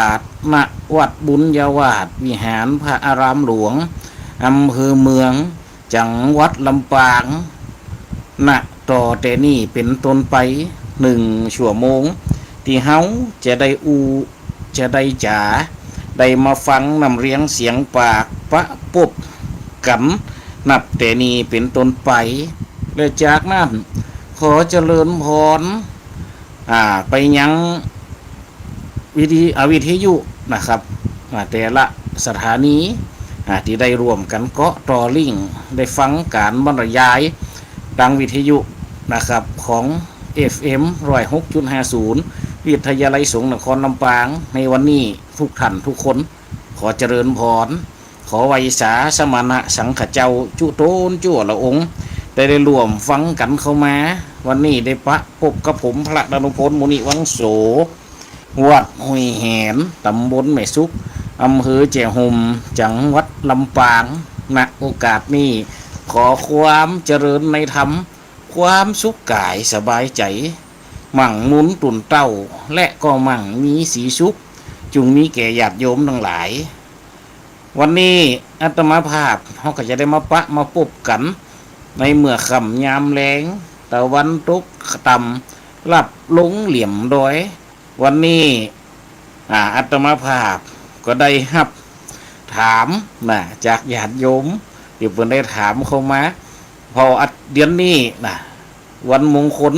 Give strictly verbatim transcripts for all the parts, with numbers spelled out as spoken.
าสน์ ณ วัดบุญญาวาสวิหารพระอารามหลวง อำเภอเมือง จังหวัดลำปาง ณ ต่อแต่นี้เป๋นต้นไป หนึ่งชั่วโมง ตี้เฮาจะได้อู้ จะได้จ๋า ได้มาฟังน้ำเรียงเสียงปากปะปบกั๋น นับแต่นี้เป๋นต้นไป และจากนั้นขอเจริญพร อ่า ไปยังวิทยุ อ่า วิทยุนะครับ อ่า แต่ละสถานี อ่า ตี้ได้ร่วมกั๋นเกาะต่อลิงก์ ได้ฟังก๋านบรรยายตางวิทยุนะครับ ของ เอฟเอ็ม ร้อยหกจุดห้าศูนย์ วิทยาลัยสงฆ์นครลำปาง ในวันนี้ ทุกท่านทุกคน ขอเจริญพร ขอไหว้สาสมณะสังฆเจ้าจุ๊ตนจั่วละองค์ ได้ได้ร่วมฟังกั๋นเข้ามา วันนี้ได้ปะปบกับผมพระดานุพล มุนิวังโส วัดห้วยแหน ตำบลแม่สุก อำเภอแจ้ห่ม จังหวัดลำปาง ณ โอกาสนี้ ขอความเจริญในธรรม ความสุขกายสบายใจ๋ มั่งมูลตุ่นเต้า และก็มั่งมีสีสุข จุ่งมีแก่ญาติโยมตังหลาย วันนี้อาตมาภาพเฮาก็จะได้มาปะมาปบกั๋น ในเมื่อค่ำยามแลง ตะวันตกต่ำ ลับลงเหลี่ยมดอย วันนี้ อ่า อาตมาภาพก็ได้ฮับถามนะ จากญาติโยมตี้เปิ้นได้ถามเข้ามา เพราะว่าเดือนนี้นะ วันมงคล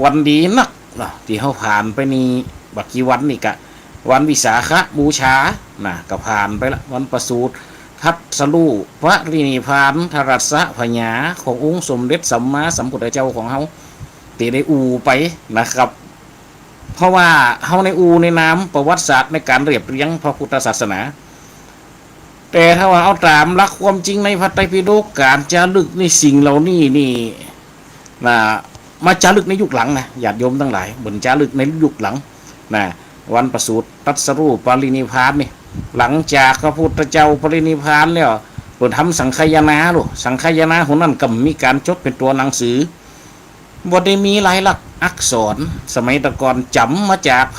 วันดีนักเนาะ ตี้เฮาผ่านไปนี่ บ่ากี่วันนี่กะ วันวิสาขบูชานะ ก็ผ่านไปละ วันประสูติตรัสรู้ปรินิพพานทรัสสะผญาขององค์สมเด็จสัมมาสัมพุทธเจ้าของเฮา ตี้ได้อู้ไปนะครับ เพราะว่าเฮาในอู้ในนามประวัติศาสตร์ในก๋านเรียบเรียงพระพุทธศาสนา แต่ถ้าว่าเอาต๋ามหลักความจริงในพระไตรปิฎก ก๋านจารึกในสิ่งเหล่านี้นี่นะ มาจารึกในยุคหลังนะ ญาติโยมตังหลาย เปิ้นจารึกในยุคหลังนะ วันประสูติตรัสรู้ปรินิพพานนี่ หลังจากพระพุทธเจ้าปรินิพพานแล้ว เปิ้นทำสังคายนาลูก สังคายนาหนนั้นก็มีก๋านจดเป๋นตั๋วหนังสือ บ่ได้มีลายลักษณ์อักษร สมัยตะก่อนจ๋ำมาจากไผ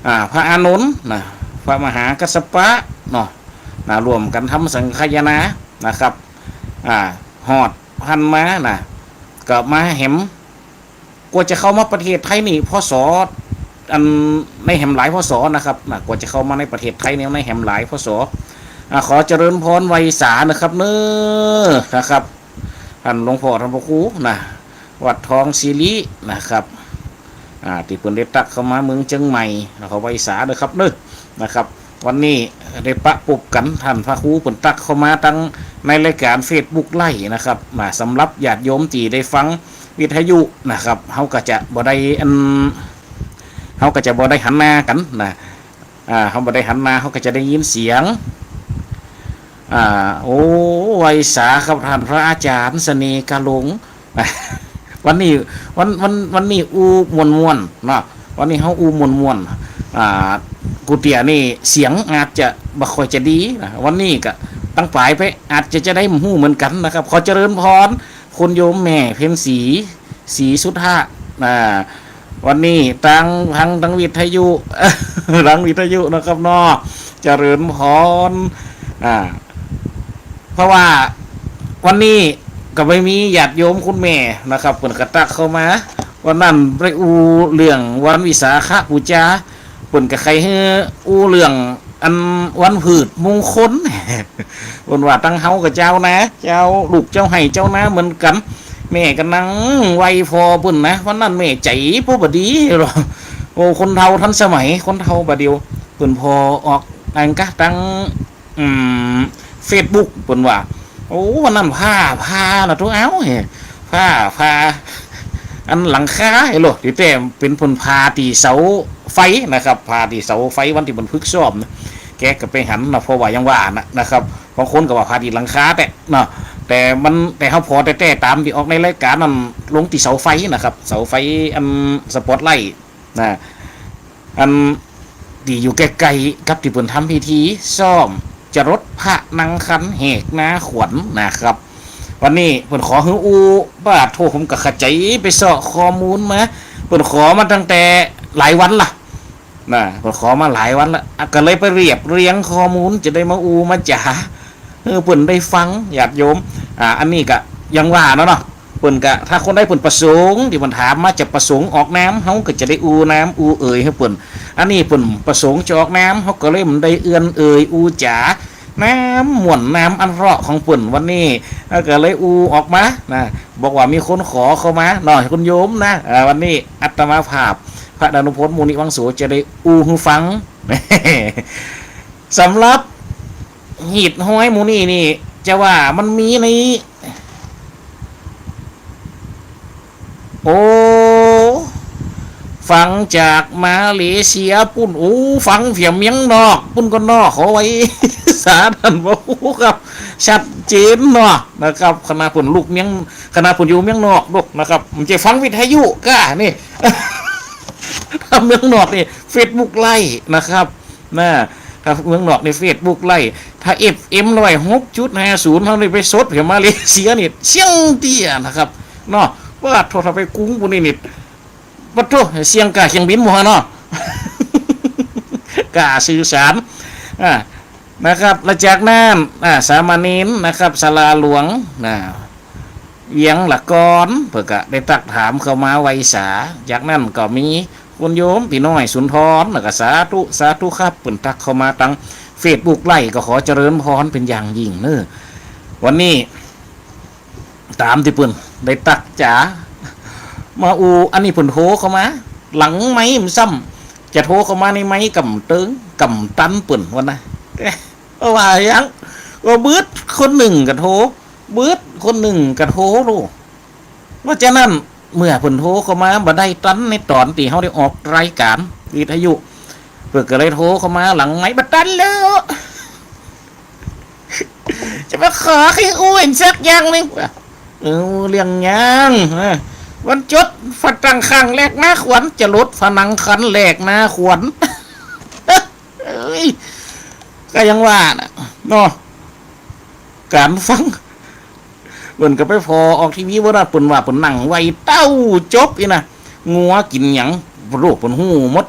อ่า พระอานนท์นะ พระมหากัสสปะเนาะนะ ร่วมกั๋นทำสังคายนานะครับ อ่า ฮอดหั้นมานะ ก็มาแหม กว่าจะเข้ามาประเทศไทยนี่ พ.ศ. อันในแหมหลาย พ.ศ. นะครับนะ กว่าจะเข้ามาในประเทศไทยนี่ในแหมหลาย พ.ศ. อ่า ขอเจริญพรไหว้สานะครับเน้อ นะครับ ท่านหลวงพ่อท่านพระครูนะ วัดทองสิรินะครับ อ่า ตี้เปิ้นได้ตั๊กเข้ามาเมืองเจียงใหม่ แล้วก็ไหว้สาเน้อครับเน้อ นะครับ วันนี้ได้ปะปบกั๋น ท่านพระครูเปิ้นตั๊กเข้ามาตังในรายก๋านเฟซบุ๊กไลฟ์นะครับ มาสำหรับญาติโยมตี้ได้ฟังวิทยุนะครับ เฮาก็จะบ่ได้อัน เฮาก็จะบ่ได้หันหน้ากั๋นนะ อ่า เฮาบ่ได้หันหน้า เฮาก็จะได้ยินเสียง อ่า โอ้ ไหว้สาครับท่านพระอาจ๋ารย์เสน่ห์กาหลง วันนี้ วัน วัน วันนี้อู้ม่วนๆ เนาะ วันนี้เฮาอู้ม่วนๆ อ่า กู้เตื้อนี่เสียงอาจจะบ่ค่อยจะดีนะ วันนี้ก็ตังป๋ายไปอาจจะ จะได้บ่ฮู้เหมือนกั๋นนะครับ ขอเจริญพร คุณโยมแม่เพ็ญศรี ศรีสุทธะ อ่า วันนี้ตัง ตัง ตังวิทยุ ตังวิทยุนะครับเนาะ เจริญพร อ่า เพราะว่าวันนี้ก็ไปมีญาติโยมคุณแม่นะครับ เปิ้นก็ตั๊กเข้ามา วันนั้นไปอู้เรื่องวันวิสาขบูชา เปิ้นก็ใค่หื้ออู้เรื่องอันวันพืชมงคล เปิ้นว่าตังเฮาก็จาวนา จาวลูกจาวไฮ่จาวนาเหมือนกั๋น แม่ก็นั่งไหว้ผ่อเปิ้นนะ วันนั้นแม่ใจ๋บ่ดีหรอก โอ้ คนเฒ่าทันสมัย คนเฒ่าบ่าเดี่ยว เปิ้นผ่อออกอันกะตัง อืม เฟซบุ๊ก เปิ้นว่า โอ้ วันนั้นผ้า ผ้านะตุ๊เอ้า เฮ้ ผ้า ผ้า อันหลังคา เฮ้โล ตี้แต๊เป๋นเปิ้นผ้าตี้เสาไฟนะครับ ผ้าตี้เสาไฟ วันตี้เปิ้นฝึกซ้อมนะ แกก็ไปหันนะ เพราะว่าอย่างว่านะ นะครับ บางคนก็ว่าผ้าตี้หลังคาแต๊เนาะ แต่มัน แต่เฮาผ่อแต๊ๆ ต๋ามตี้ออกในรายก๋านนั้น ลงตี้เสาไฟนะครับ เสาไฟอันสปอตไลท์ นะ อันตี้อยู่ใก้ๆ กับตี้เปิ้นทำพิธีซ่อมจรดพระนั่งคันแหกหน้าขวัญนะครับ วันนี้เปิ้นขอหื้ออู้ ปาดโธ่ ผมก็ขะใจ๋ไปเซาะข้อมูลมา เปิ้นขอมาตั้งแต่หลายวันละ น่ะ เปิ้นขอมาหลายวันละ อ่ะ ก็เลยไปเรียบเรียงข้อมูล จะได้มาอู้มาจ๋าหื้อเปิ้นได้ฟัง ญาติโยม อ่า อันนี้ก็อย่างว่าเนาะเนาะ เปิ้นก็ ถ้าคนใดเปิ้นประสงค์ ตี้เปิ้นถามมาจะประสงค์ออกนาม เฮาก็จะได้อู้นามอู้เอ่ยหื้อเปิ้น อันนี้เปิ้นประสงค์จะออกนาม เฮาก็เลยบ่ได้เอื้อนเอ่ยอู้จ๋า นามม่วนนามอันเฮาะของเปิ้นวันนี้ เฮาก็เลยอู้ออกมานะ บอกว่ามีคนขอเข้ามาเนาะ คุณโยมนะ อ่า วันนี้อาตมาภาพ พระดานุพล มุนิวังโส จะได้อู้หื้อฟัง สำหรับฮีตฮ้อยหมู่นี้นี่ จะว่ามันมีใน โอ้ ฟังจากมาเลเซียปุ้น โอ้ ฟังเสียงเมียงนอกปุ้นก็เนาะ ขอไว้สาท่านว่าฮู้ครับ ชัดเจนเนาะนะครับ ขนาดเปิ้นลูกเมียง ขนาดเปิ้นอยู่เมียงนอกดอกนะครับ บ่ใจ้ฟังวิทยุก้านี่ ถ้าเมียงนอกนี่ เฟซบุ๊กไลฟ์นะครับ นะ ถ้าเมืองนอกนี่เฟซบุ๊กไลฟ์ ถ้าเอฟเอ็มร้อยหกจุดห้าศูนย์ เฮานี่ไปสดแถวมาเลเซียนี่ เสียงเตี้ยนะครับ เนาะ ว่าโทรศัพท์ไปกรุงปุ้นนี่นี่ ปะโถ เสียงก้าเคียงบินหมดเนาะ ก้าสื่อสาร อ่า นะครับ แล้วจากนั้น อ่า สามเณรนะครับ ศาลาหลวง นะ เวียงละกอน เปิ้นก็ได้ตักถามเข้ามาไวสา จากนั้นก็มีคุณโยมพี่น้อยสุนทร แล้วก็สาธุ สาธุครับ เปิ้นตักเข้ามาตังเฟซบุ๊กไลฟ์ ก็ขอเจริญพรเป็นอย่างยิ่งเนาะ วันนี้ ต๋ามตี้เปิ้นได้ตักจ๋ามาอู้ อันนี้เปิ้นโทรเข้ามา หลังไมค์มันซ้ำ จะโทรเข้ามาในไมค์ก่ำเติง ก่ำตันเปิ้นว่านะ เอ๊ะ ว่าหยัง ว่าบึดคนนึ่งก็โทร บึดคนนึ่งก็โทรโลด เพราะฉะนั้นเมื่อเปิ้นโทรเข้ามาบ่ได้ตันในต๋อนตี้เฮาได้ออกรายการวิทยุ เปิ้นก็เลยโทรเข้ามาหลังไมค์ บ่ตันแล้ว จะมาขอหื้ออู้สักอย่างนึ่ง เออ เรื่องหยัง เออ วันจดผนังคันแหลกนาขวัญ จะลดผนังคันแหลกนาขวัญ เอ้ย ก็ยังว่าน่ะ เนาะ ก๋านฟัง เปิ้นก็ไปผ่อออกทีวีบ่ได้ เปิ้นว่าเปิ้นนั่งไวเต้าจบอี้นะ งัวกิ๋นหยัง โลกเปิ้นฮู้หมด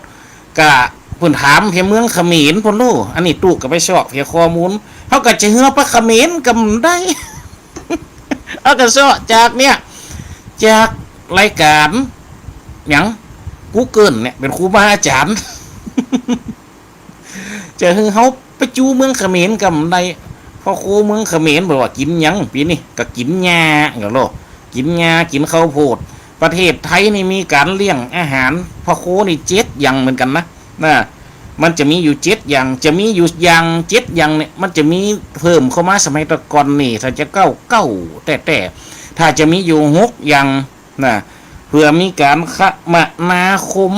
กะเปิ้นถามเพียงเมืองเขมรพุ้นโลด อันนี้ตุ๊ก็ไปเซาะเพียงข้อมูล เฮาก็จะเฮือไปเขมรก็บ่ได้ เฮาก็เซาะจากเนี่ย จากรายการหยัง กูเกิลเนี่ย เป๋นครูบาอาจ๋ารย์ จะหื้อเฮาไปจู้เมืองเขมรก็บ่ได้ พ่อครัวเมืองเขมรบอกว่ากิ๋นหยัง ปี๋นี้ก็กิ๋นหญ้า ก็โลด กิ๋นหญ้า กิ๋นข้าวโพด ประเทศไทยนี่มีก๋านเลี้ยงอาหารพ่อครัวนี่เจ็ดอย่างเหมือนกั๋นนะ นะ มันจะมีอยู่เจ็ดอย่าง จะมีอยู่อย่างเจ็ดอย่างเนี่ย มันจะมีเพิ่มเข้ามาสมัยตะก่อนนี่ ถ้าจะเก้าเก้าแต๊ๆ ถ้าจะมีอยู่หกอย่างนะ เพื่อมีก๋านคมนาคม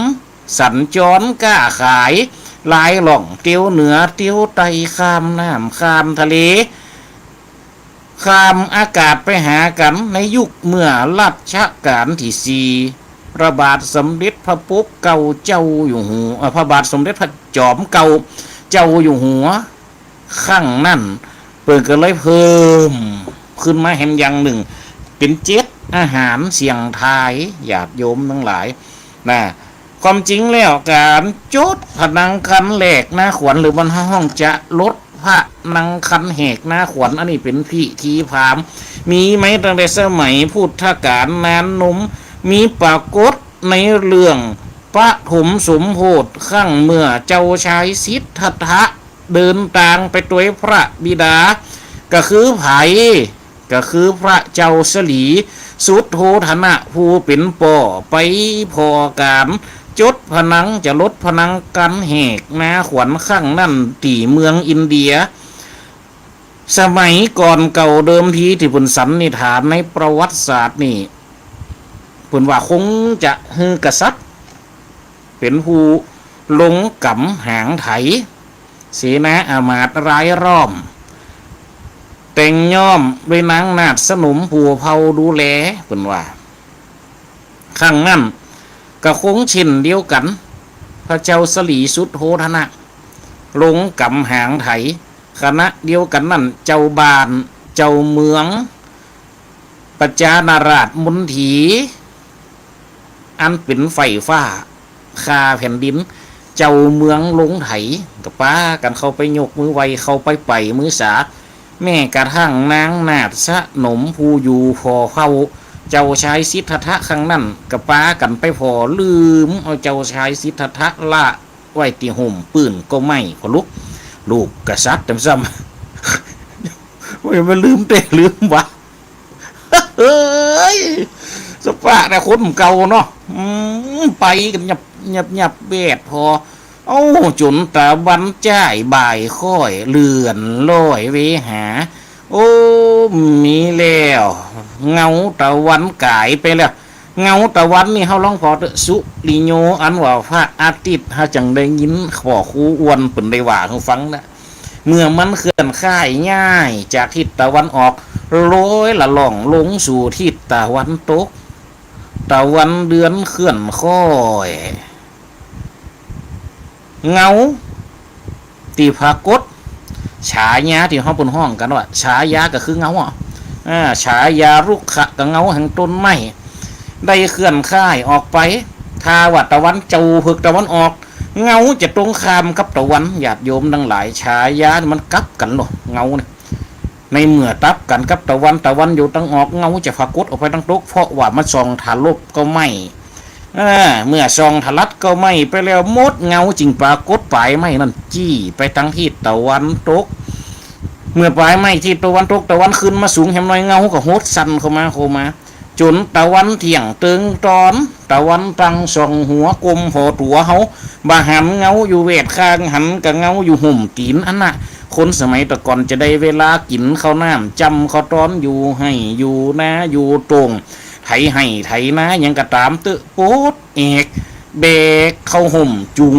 สัญจร ก๊าขาย ลายล่อง เตียวเหนือ เตียวใต้ ข้ามน้ำ ข้ามทะเล ข้ามอากาศไปหากั๋น ในยุคเมื่อรัชกาลตี้สี่ พระบาทสมเด็จพระปกเกล้าเจ้าอยู่หัว เอ่อ พระบาทสมเด็จพระจอมเกล้าเจ้าอยู่หัว ครั้งนั้น เปิ้นก็เลยเพิ่มขึ้นมาแหมอย่างนึ่ง เป๋นเจ็ดอาหารเสี่ยงทาย ญาติโยมตังหลาย นะ ความจริงแล้วก๋านจดผนังคันแหลกนาขวัญ หรือบ้านเฮาฮ้องจะลดผนังคันแหกนาขวัญ อันนี้เป๋นพิธีพราหมณ์ มีมาตั้งแต่สมัยพุทธกาลนานนม มีปรากฏในเรื่องปฐมสมโพธิครั้งเมื่อเจ้าชายสิทธัตถะเดินตางไปตวยพระบิดา ก็คือใผ ก็คือพระเจ้าสลีสุทโธทนะ ผู้เป๋นป้อไปผ่อก๋านจดผนัง จะลดผนังคันแหกนาขวัญครั้งนั้นตี้เมืองอินเดีย สมัยก่อนเก่าเดิมทีตี้เปิ้นสันนิษฐานในประวัติศาสตร์นี่ เปิ้นว่าคงจะหื้อกษัตริย์เป๋นผู้ลงก๋ำหางไถ เสนาอามาตย์รายล้อม แต่งย้อมด้วยนางนาฏสนมผู้เฝ้าดูแล เปิ้นว่า ครั้งนั้นก็คงเช่นเดียวกั๋น พระเจ้าสลีสุทโธทนะ ลงก๋ำหางไถ ขณะเดียวกั๋นนั้น เจ้าบ้าน เจ้าเมือง ประจานาราชมณฑี อันเป๋นไฟฟ้า ข้าแผ่นดิน เจ้าเมืองลงไถ ก็ปากั๋นเข้าไปยกมือไหว้ เข้าไปไป๋มือสา แม้กระทั่งนางนาฏสนมผู้อยู่ผ่อเผ่าเจ้าชายสิทธัตถะครั้งนั้น ก็ปากั๋นไปผ่อ ลืมเอาเจ้าชายสิทธัตถะละไว้ตี้ฮ่มปื้นก็ไม่ ผ่อลุก ลูกกษัตริย์แหมซ้ำ โอ้ย มันลืมแต๊ลืมวะ เฮ้ย สภาพเนี่ยคนเก่าเนาะ อืม ไปกั๋นยับยับยับแวดผ่อ เอ้า จ๋นตะวันจ้ายบ่ายค่อย เลื่อนลอยเวหา โอ้ มีแล้ว เงาตะวันก๋ายไปแล้ว เงาตะวันนี่เฮาลองผ่อเต๊อะ สุริโย อันว่าพระอาทิตย์ เฮาจั่งได้ยินผ่อครูอ้วนเปิ้นได้ว่าหื้อฟังนะ เมื่อมันเคลื่อนค่ายย้ายจากทิศตะวันออก โรยละล่องลงสู่ทิศตะวันตก ตะวันเดือนเคลื่อนค่อย เงาตี้ผากฏ ฉายาตี้เฮาเปิ้นฮ้องกั๋นว่า ฉายาก็คือเงาอะ อ่า ฉายารุกขะก็เงาแห่งต้นไม้ ได้เคลื่อนค่ายออกไป ถ้าว่าตะวันเจ้าเผิกตะวันออก เงาจะตรงข้ามกับตะวัน ญาติโยมตังหลาย ฉายานี่มันกลับกั๋นเนาะ เงานี่ ในเมื่อตับกั๋นกับตะวัน ตะวันอยู่ตังออก เงาจะผากฏออกไปตังตก เพราะว่ามันส่องถลบก็ไม้ อ่า เมื่อส่องถลัดก็ไม้ไปแล้ว มดเงาจึงปรากฏ ป๋ายไม้นั้นจี้ไปตังทิศตะวันตก เมื่อป๋ายไม้ทิศตะวันตก ตะวันขึ้นมาสูงแหมหน่อย เงาก็หดสั้นเข้ามา เข้ามา จ๋นตะวันเที่ยงเติงตอน ตะวันตั้งส่องหัวกลมผ่อตั๋วเฮา บ่หันเงาอยู่แวดข้าง หันกะเงาอยู่ฮ่มตี๋นอันน่ะ คนสมัยตะก่อนจะได้เวลากิ๋นข้าวน้ำ จำข้าวตอน อยู่ไฮ่อยู่นาอยู่โต่ง ไถไฮ่ไถนาหยังก็ต๋ามเต๊อะ ปดแอก แบกข้าวฮ่มจุง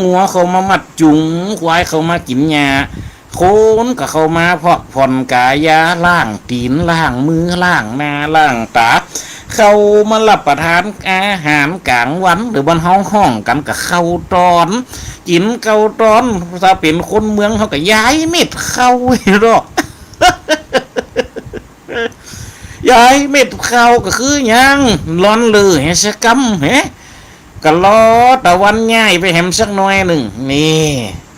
งัวเข้ามามัด จุงควายเข้ามากิ๋นหญ้า คนก็เข้ามาพักผ่อนก๋ายา ล้างตี๋น ล้างมือ ล้างหน้า ล้างต๋า เข้ามารับประทานอาหารก๋างวัน หรือบ้านเฮาฮ้องกั๋นก็ข้าวตอน กิ๋นข้าวตอน ถ้าเป๋นคนเมืองเฮาก็ยายเม็ดข้าวเนาะ ยายเม็ดข้าวก็คือหยัง ล่อนเลยแหม สักกำแหม ก็รอตะวันย้ายไปแหมสักหน่อยนึ่ง นี่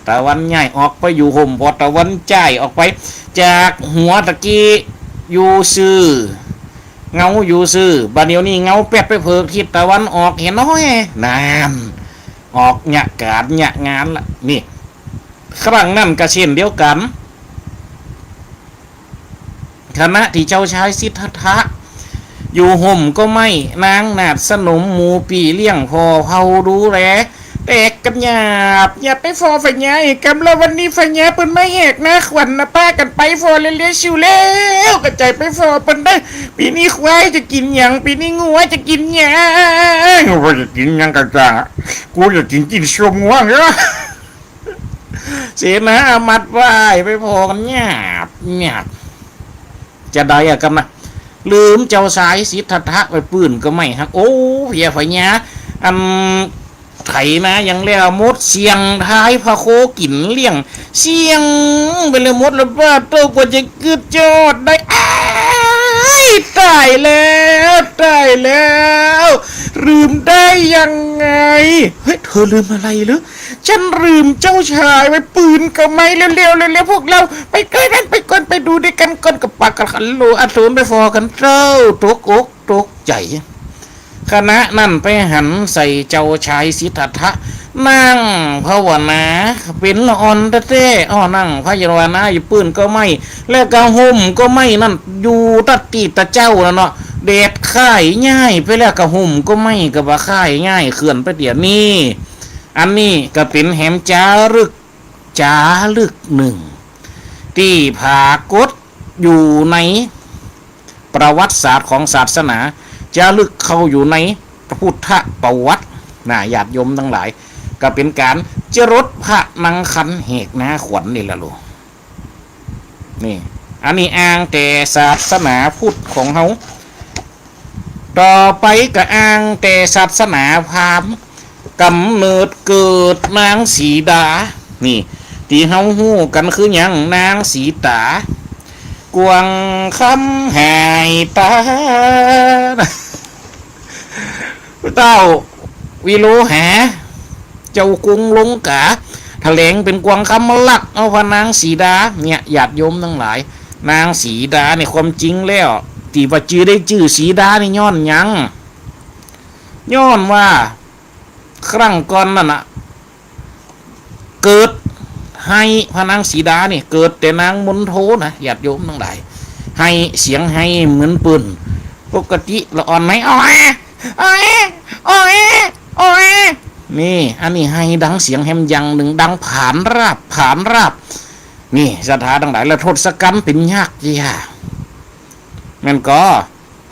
ตะวันย้ายออกไปอยู่ฮ่ม พอตะวันจ้ายออกไปจากหัวตะกี้ อยู่ซื่อ เงาอยู่ซื่อ บ่าเดี่ยวนี้เงาแป๊ดไปเผิกทิศตะวันออกแหมหน้อย นั่น ออกเยียะก๋านเยียะงานละ นี่ ครั้งนั้นก็เช่นเดียวกั๋น ขณะตี้เจ้าชายสิทธัตถะอยู่ฮ่มก็ไม้ นางนาฏสนมหมู่ปี้เลี้ยงผ่อเผ่าดูแล แตกกั๋นหยาบ อย่าไปผ่อฝ่ายหญ้าอีกกำละ วันนี้ฝ่ายหญ้าเปิ้นมาแหกหน้าขวัญนะ ปากั๋นไปผ่อเร็วๆ สิวแล้ว กระจายไปผ่อเปิ้นเต๊อะ ปี๋นี้ควายจะกิ๋นหยัง ปี๋นี้งัวจะกิ๋นหยัง งัวจะกิ๋นหยังก็จ้าง กูจะกิ๋นจีนส้มงัวเนาะ เสนาอามาตย์ว่ายไปผ่อกั๋นหยาบหยาบ จะใดอะกำนะ ลืมเจ้าชายสิทธัตถะไว้ปื้นก็ไม้ฮัก โอ้ เพียฝ่ายหญ้า อันไถนาหยังแล้วหมด เสี่ยงทายพระโคกิ๋นเลี้ยง เสี่ยงไปแล้วหมดแล้ว ป้าโต กว่าจะกึ๊ดจะฮอดได้ อ้าย ต๋ายแล้ว ต๋ายแล้ว ลืมได้ยังไง เฮ้ย เธอลืมอะไรเหรอ ฉันลืมเจ้าชายไว้ปื้นก็ไม้ เร็วๆ เร็วๆ พวกเรา ไปก่อนนั้น ไปก่อน ไปดูด้วยกั๋นก่อน ก็ปากั๋นขันโหลอสูรไปผ่อกั๋นเต๊อะ ตกอกตกใจ๋ ขณะนั้นไปหันใส่เจ้าชายสิทธัตถะ นั่งภาวนา เป๋นละอ่อนแต๊ๆ อ้อ นั่งภาวนาอยู่ปื้นก็ไม้ แล้วก็ฮ่มก็ไม้นั่น อยู่ตัดตี้ตะเจ๊านั่นเนาะ แดดค่ายย้ายไปแล้ว ก็ฮ่มก็ไม้ก็บ่ค่ายย้าย เคลื่อนไปเดี๋ยวนี้ อันนี้ก็เป๋นแหมจ๋ารึก จ๋ารึกนึ่ง ตี้ผากฏอยู่ในประวัติศาสตร์ของศาสนา จ๋ารึกเข้าอยู่ในพระพุทธประวัตินะ ญาติโยมตังหลาย ก็เป๋นก๋านจรดพระนังคันแหกหน้าขวัญนี่แหละลูก นี่ อันนี้อ้างแต่ศาสนาพุทธของเฮา ต่อไปก็อ้างแต่ศาสนาพราหมณ์ ก๋ำเนิดเกิดนางสีดา นี่ ตี้เฮาฮู้กั๋นคือหยัง นางสีต๋า กวางคำหายต๋า เต้าวิโลหา เจ้ากรุงลงก๋า แถลงเป๋นกวางคำลัดเอาพระนางสีดา เนี่ย ญาติโยมตังหลาย นางสีดาเนี่ย ความจริงแล้ว ตี้ว่าจื้อได้จื้อสีดานี่ย้อนหยัง ย้อนว่า ครั้งก่อนนั้นน่ะ เกิดไฮ่ พระนางสีดานี่ เกิดแต่นางมณโฑนะ ญาติโยมตังหลาย ไฮ่ เสียงไฮ่เหมือนปืน ปกติละอ่อนไหม อ้อย อ้อย อ้อย อ้อย นี่ อันนี้ไฮ่ดังเสียงแหมยังนึ่ง ดังผานราบ ผานราบ นี่ ศรัทธาตังหลาย แล้วทศกัณฐ์เป๋นยักษ์เยียะ แม่นก่อ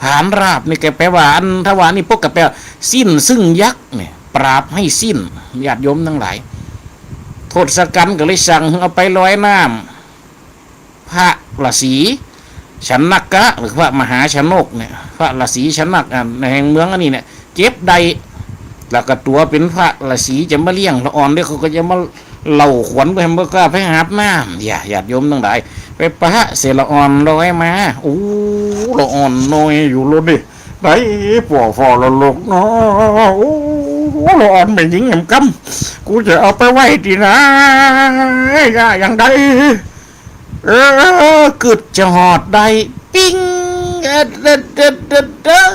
ผานราบนี่ก็แปลว่า อันถ้าว่านี่ปกก็แปลว่า สิ้นซึ่งยักษ์เนี่ย ปราบให้สิ้น ญาติโยมตังหลาย ทศกัณฐ์ก็เลยสั่งเอาไปลอยน้ำ พระฤๅษีชนกะ หรือพระมหาชนกเนี่ย พระฤๅษีชนก อ่า แห่งเมืองอันนี้เนี่ย เจ็บได้ แล้วก็ตั๋วเป๋นพระฤๅษีจะมาเลี้ยงละอ่อน เดี๋ยวเขาก็จะมาเล่าขวัญไป บ่กล้าไปอาบน้ำ อย่า ญาติโยมตังหลาย ไปปะเสียละอ่อนลอยมา โอ้ ละอ่อนน้อยอยู่โลดนี่ ได้ ป้อฟ้อละลกเนาะ โอ้ ละอ่อนแม่ญิงแหมกำ กูจะเอาไปไว้ตี้ไหน ได้อย่างใด เออ กึ๊ดจะฮอดได้ ปิ๊ง เออ เดอะ เดอะ เดอะ เดอะ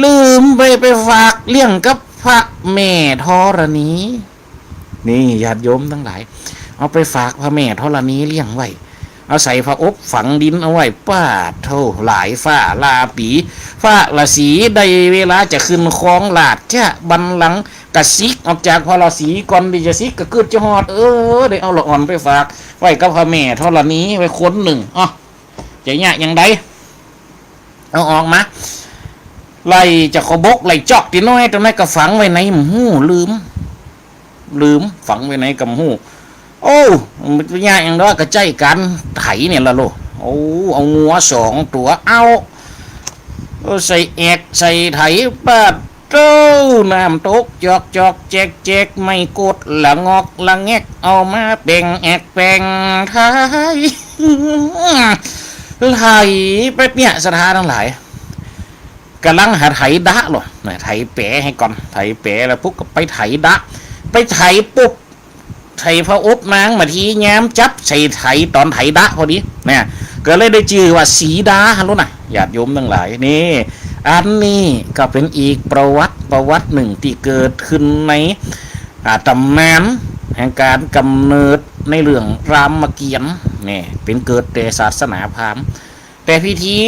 ลืมไป ไปฝากเลี้ยงกับพระแม่ธรณี นี่ ญาติโยมตังหลาย เอาไปฝากพระแม่ธรณีเลี้ยงไว้ เอาใส่ผ้าอบฝังดินเอาไว้ ป๊าดโธ่ หลายฟ้าหลายปี พระฤๅษีได้เวลาจะขึ้นครองราชบัลลังก์ ก็สิกออกจากพระฤๅษี ก่อนตี้จะสิกก็กึ๊ดจะฮอด เออ ได้เอาละอ่อนไปฝากไว้กับพระแม่ธรณีไว้คนนึ่ง อ้อ จะเยียะอย่างใด เอาออกมา ไล่จะขบก ไล่จอกตี้น้อย ตรงนั้นก็ฝังไว้ไหน บ่ฮู้ ลืม ลืม ฝังไว้ไหนก็บ่ฮู้ โอ้ มันจะเยียะอย่างใด ก็ใจ๊ก๋านไถเนี่ยละโล โอ้ เอางัวสองตั๋ว เอา เออ ใส่แอก ใส่ไถ ป๊าดโธ่ น้ำตก จอกจอกแจกแจก ไม้กดละงอกละแงก เอามาแป๋งแอกแป๋งไถ ไถไปเนี่ย ศรัทธาตังหลาย ก่ำลังหาไถดะลอ นะ ไถแป๋หื้อก่อน ไถแป๋แล้วปุ๊บก็ไปไถดะ ไปไถปุ๊บ ไถผ้าอบนางมาที ยามจับใส่ไถต๋อนไถดะพอดี นะ ก็เลยได้จื้อว่าสีดาหั้นโลดนะ ญาติโยมตังหลาย นี่ อันนี้ก็เป๋นอีกประวัติ ประวัตินึ่งตี้เกิดขึ้นใน อ่า ต๋ำนานแห่งก๋านกำเนิดในเรื่องรามเกียรติ์ นี่ เป๋นเกิดแต่ศาสนาพราหมณ์ แต่พิธี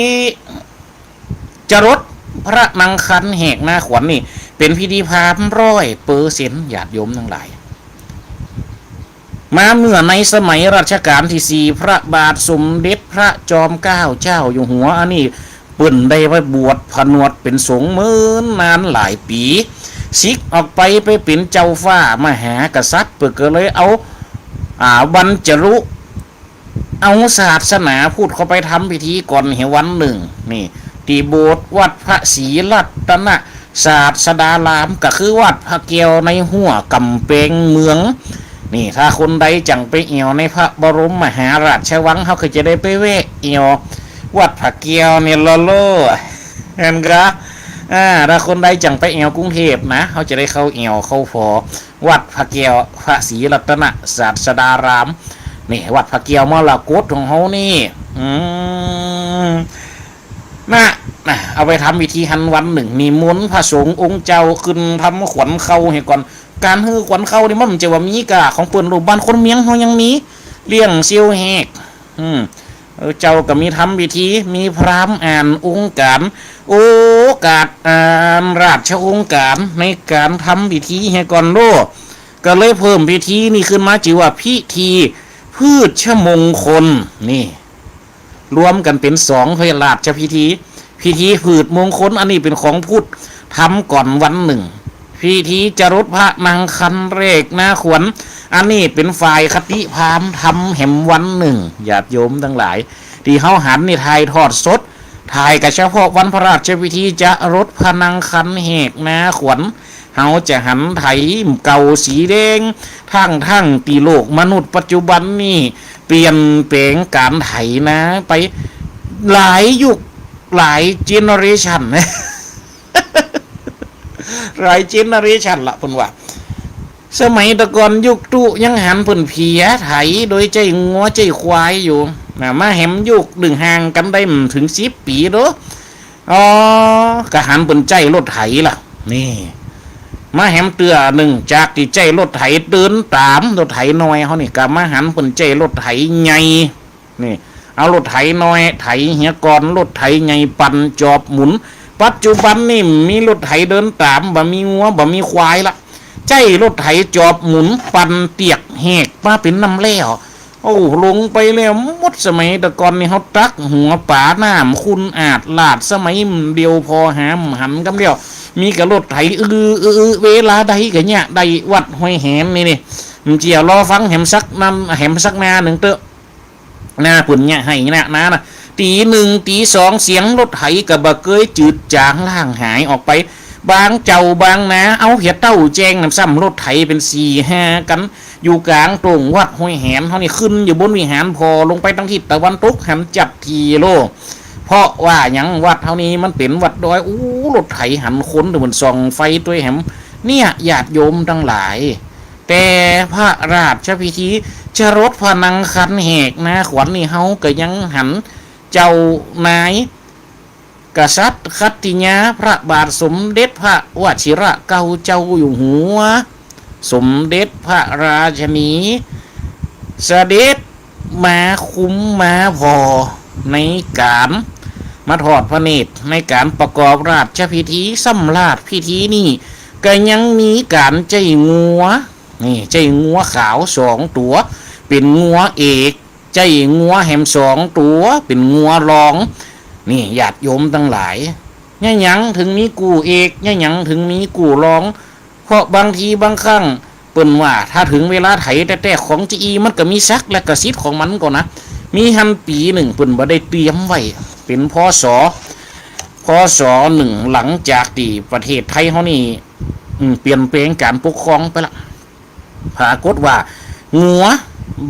จรดพระนางคันแหกหน้าขวัญนี่ เป๋นพิธีพราหมณ์ร้อยเปอร์เซ็นต์ ญาติโยมตังหลาย มาเมื่อในสมัยรัชกาลตี้สี่ พระบาทสมเด็จพระจอมเกล้าเจ้าอยู่หัว อันนี้เปิ้นได้ไปบวชผนวดเป๋นสงฆ์เมินนานหลายปี๋ สิกออกไป ไปเป๋นเจ้าฟ้ามหากษัตริย์ เปิ้นก็เลยเอา อ่า บรรจุ เอาศาสนาพุทธเข้าไปทำพิธีก่อนเหียวันนึ่ง นี่ ตี้โบสถ์วัดพระศรีรัตนศาสดาราม ก็คือวัดพระแก้วในหัวก๋ำแปงเมือง นี่ ถ้าคนใดจั่งไปแอ่วในพระบรมมหาราชวัง เฮาก็จะได้ไปแวะแอ่ววัดพระแก้วเนี่ยละโล หันก่อ อ่า ถ้าคนใดจั่งไปแอ่วกรุงเทพฯนะ เฮาจะได้เข้าแอ่วเข้าผอ วัดพระแก้วพระศรีรัตนศาสดาราม นี่ วัดพระแก้วมรกตของเฮานี่ อืม นะ นะ เอาไปทำพิธีหั้นวันนึ่ง นิมนต์พระสงฆ์องค์เจ้าขึ้นทำขวัญเข่าหื้อก่อน ก๋านหื้อขวัญเข่านี่มันบ่ใจ้ว่ามีก้าของเปิ้นโลก บ้านคนเมียงเฮายังมี เลี้ยงเสี่ยวแหก อืม เออ เจ้าก็มีทำพิธี มีพราหมณ์อ่านองค์ก๋าน โอกาสอ่านราชองค์ก๋านในก๋านทำพิธีหื้อก่อนโลด ก็เลยเพิ่มพิธีนี่ขึ้นมา จื้อว่าพิธีพฤชมงคล นี่ รวมกั๋นเป๋นสองพระราชพิธี พิธีพฤชมงคล อันนี้เป๋นของพุทธ ทำก่อนวันนึ่ง พิธีจรดพระนางคันแหกหน้าขวัญ อันนี้เป๋นฝ่ายคติพราหมณ์ทำแหมวันนึ่ง ญาติโยมตังหลาย ตี้เฮาหันนี่ถ่ายทอดสด ถ่ายก็เฉพาะวันพระราชพิธีจรดพระนางคันแหกหน้าขวัญ เฮาจะหันไถเก่าสีแดง ทั้งๆ ตี้โลกมนุษย์ปัจจุบันนี่เปลี่ยนแปลงก๋านไถนาไปหลายยุคหลายเจเนอเรชัน หลายเจเนอเรชันละ เปิ้นว่า สมัยตะก่อนยุคตุ๊ยังหันเปิ้นเผียไถโดยใจ๊งัวใจ๊ควายอยู่ นะ มาแหมยุคนึ่งห่างกั๋นได้บ่เถิงสิบปี๋โด อ๋อ ก็หันเปิ้นใจ๊รถไถละ นี่ มาแหมเตื้อนึ่งจากตี้ใจ๊รถไถเดินต๋าม รถไถน้อยเฮานี่ ก็มาหันเปิ้นใจ๊รถไถใหญ่ นี่ เอารถไถน้อยไถเหียก่อน รถไถใหญ่ปั่นจอบหมุน ปัจจุบันนี่มีรถไถเดินต๋าม บ่มีงัว บ่มีควายละ ใจ๊รถไถจอบหมุนปั่นเตียกแหกมาเป๋นน้ำแร่ โอ้ ลงไปแล้วหมด สมัยตะก่อนนี่เฮาตักหัวป๋าน้ำขุ่นอาดลาด สมัยเดียวผ่อหาบ่หันกำเดียว มีก้ารถไถ อื้อ อื้อ อื้อ เวลาใดก็เยียะได้วัดห้วยแหนนี่ นี่ เจียะรอฟังแหมสักนั้น แหมสักนานึ่งเต๊อะ นาเปิ้นเยียะหื้อนา นานะ ตี๋นึ่งตี๋สองเสียงรถไถก็บ่เกยจืดจางล่างหายออกไป บางเจ้าบางนาเอาเหียเต้าแจงนำซ้ำรถไถเป๋นสี่ห้ากั๋น อยู่ก๋างโต่งวัดห้วยแหนเฮานี่ ขึ้นอยู่บนวิหาร ผ่อลงไปตางทิศตะวันตกหันจั๊ดทีโล เพราะว่าหยัง วัดเฮานี่มันเป๋นวัดดอย อู้ รถไถหันคนเปิ้นส่องไฟตวยแหม เนี่ย ญาติโยมตังหลาย แต่พระราชพิธีจรดพระนางคันแหกนาขวัญนี่ เฮาก็ยังหันเจ้านาย กษัตริย์ขัตติยา พระบาทสมเด็จพระวชิระเกล้าเจ้าอยู่หัว สมเด็จพระราชินี เสด็จมาคุ้มมาผ่อในก๋านมาทอดพระเนตร ในก๋านประกอบราชพิธี ซ้ำราชพิธีนี่ก็ยังมีก๋านใจ๊งัว นี่ ใจ๊งัวขาวสองตั๋ว เป๋นงัวเอก ใจ๊งัวแหมสองตั๋ว เป๋นงัวรอง นี่ ญาติโยมตังหลาย เยียะหยังเถิงมีกู้เอก เยียะหยังเถิงมีกู้รอง เพราะบางทีบางครั้งเปิ้นว่าถ้าเถิงเวลาไถแต๊ๆ ของจริงมันก็มีศักดิ์และก็สิทธิ์ของมันก่อนะ มีหั้นปี๋นึ่งเปิ้นบ่ได้เตรียมไว้ เป๋น พ.ศ. พ.ศ. นึ่ง หลังจากตี้ประเทศไทยเฮานี่ อืม เปลี่ยนแปลงก๋านปกครองไปละ ปรากฏว่างัว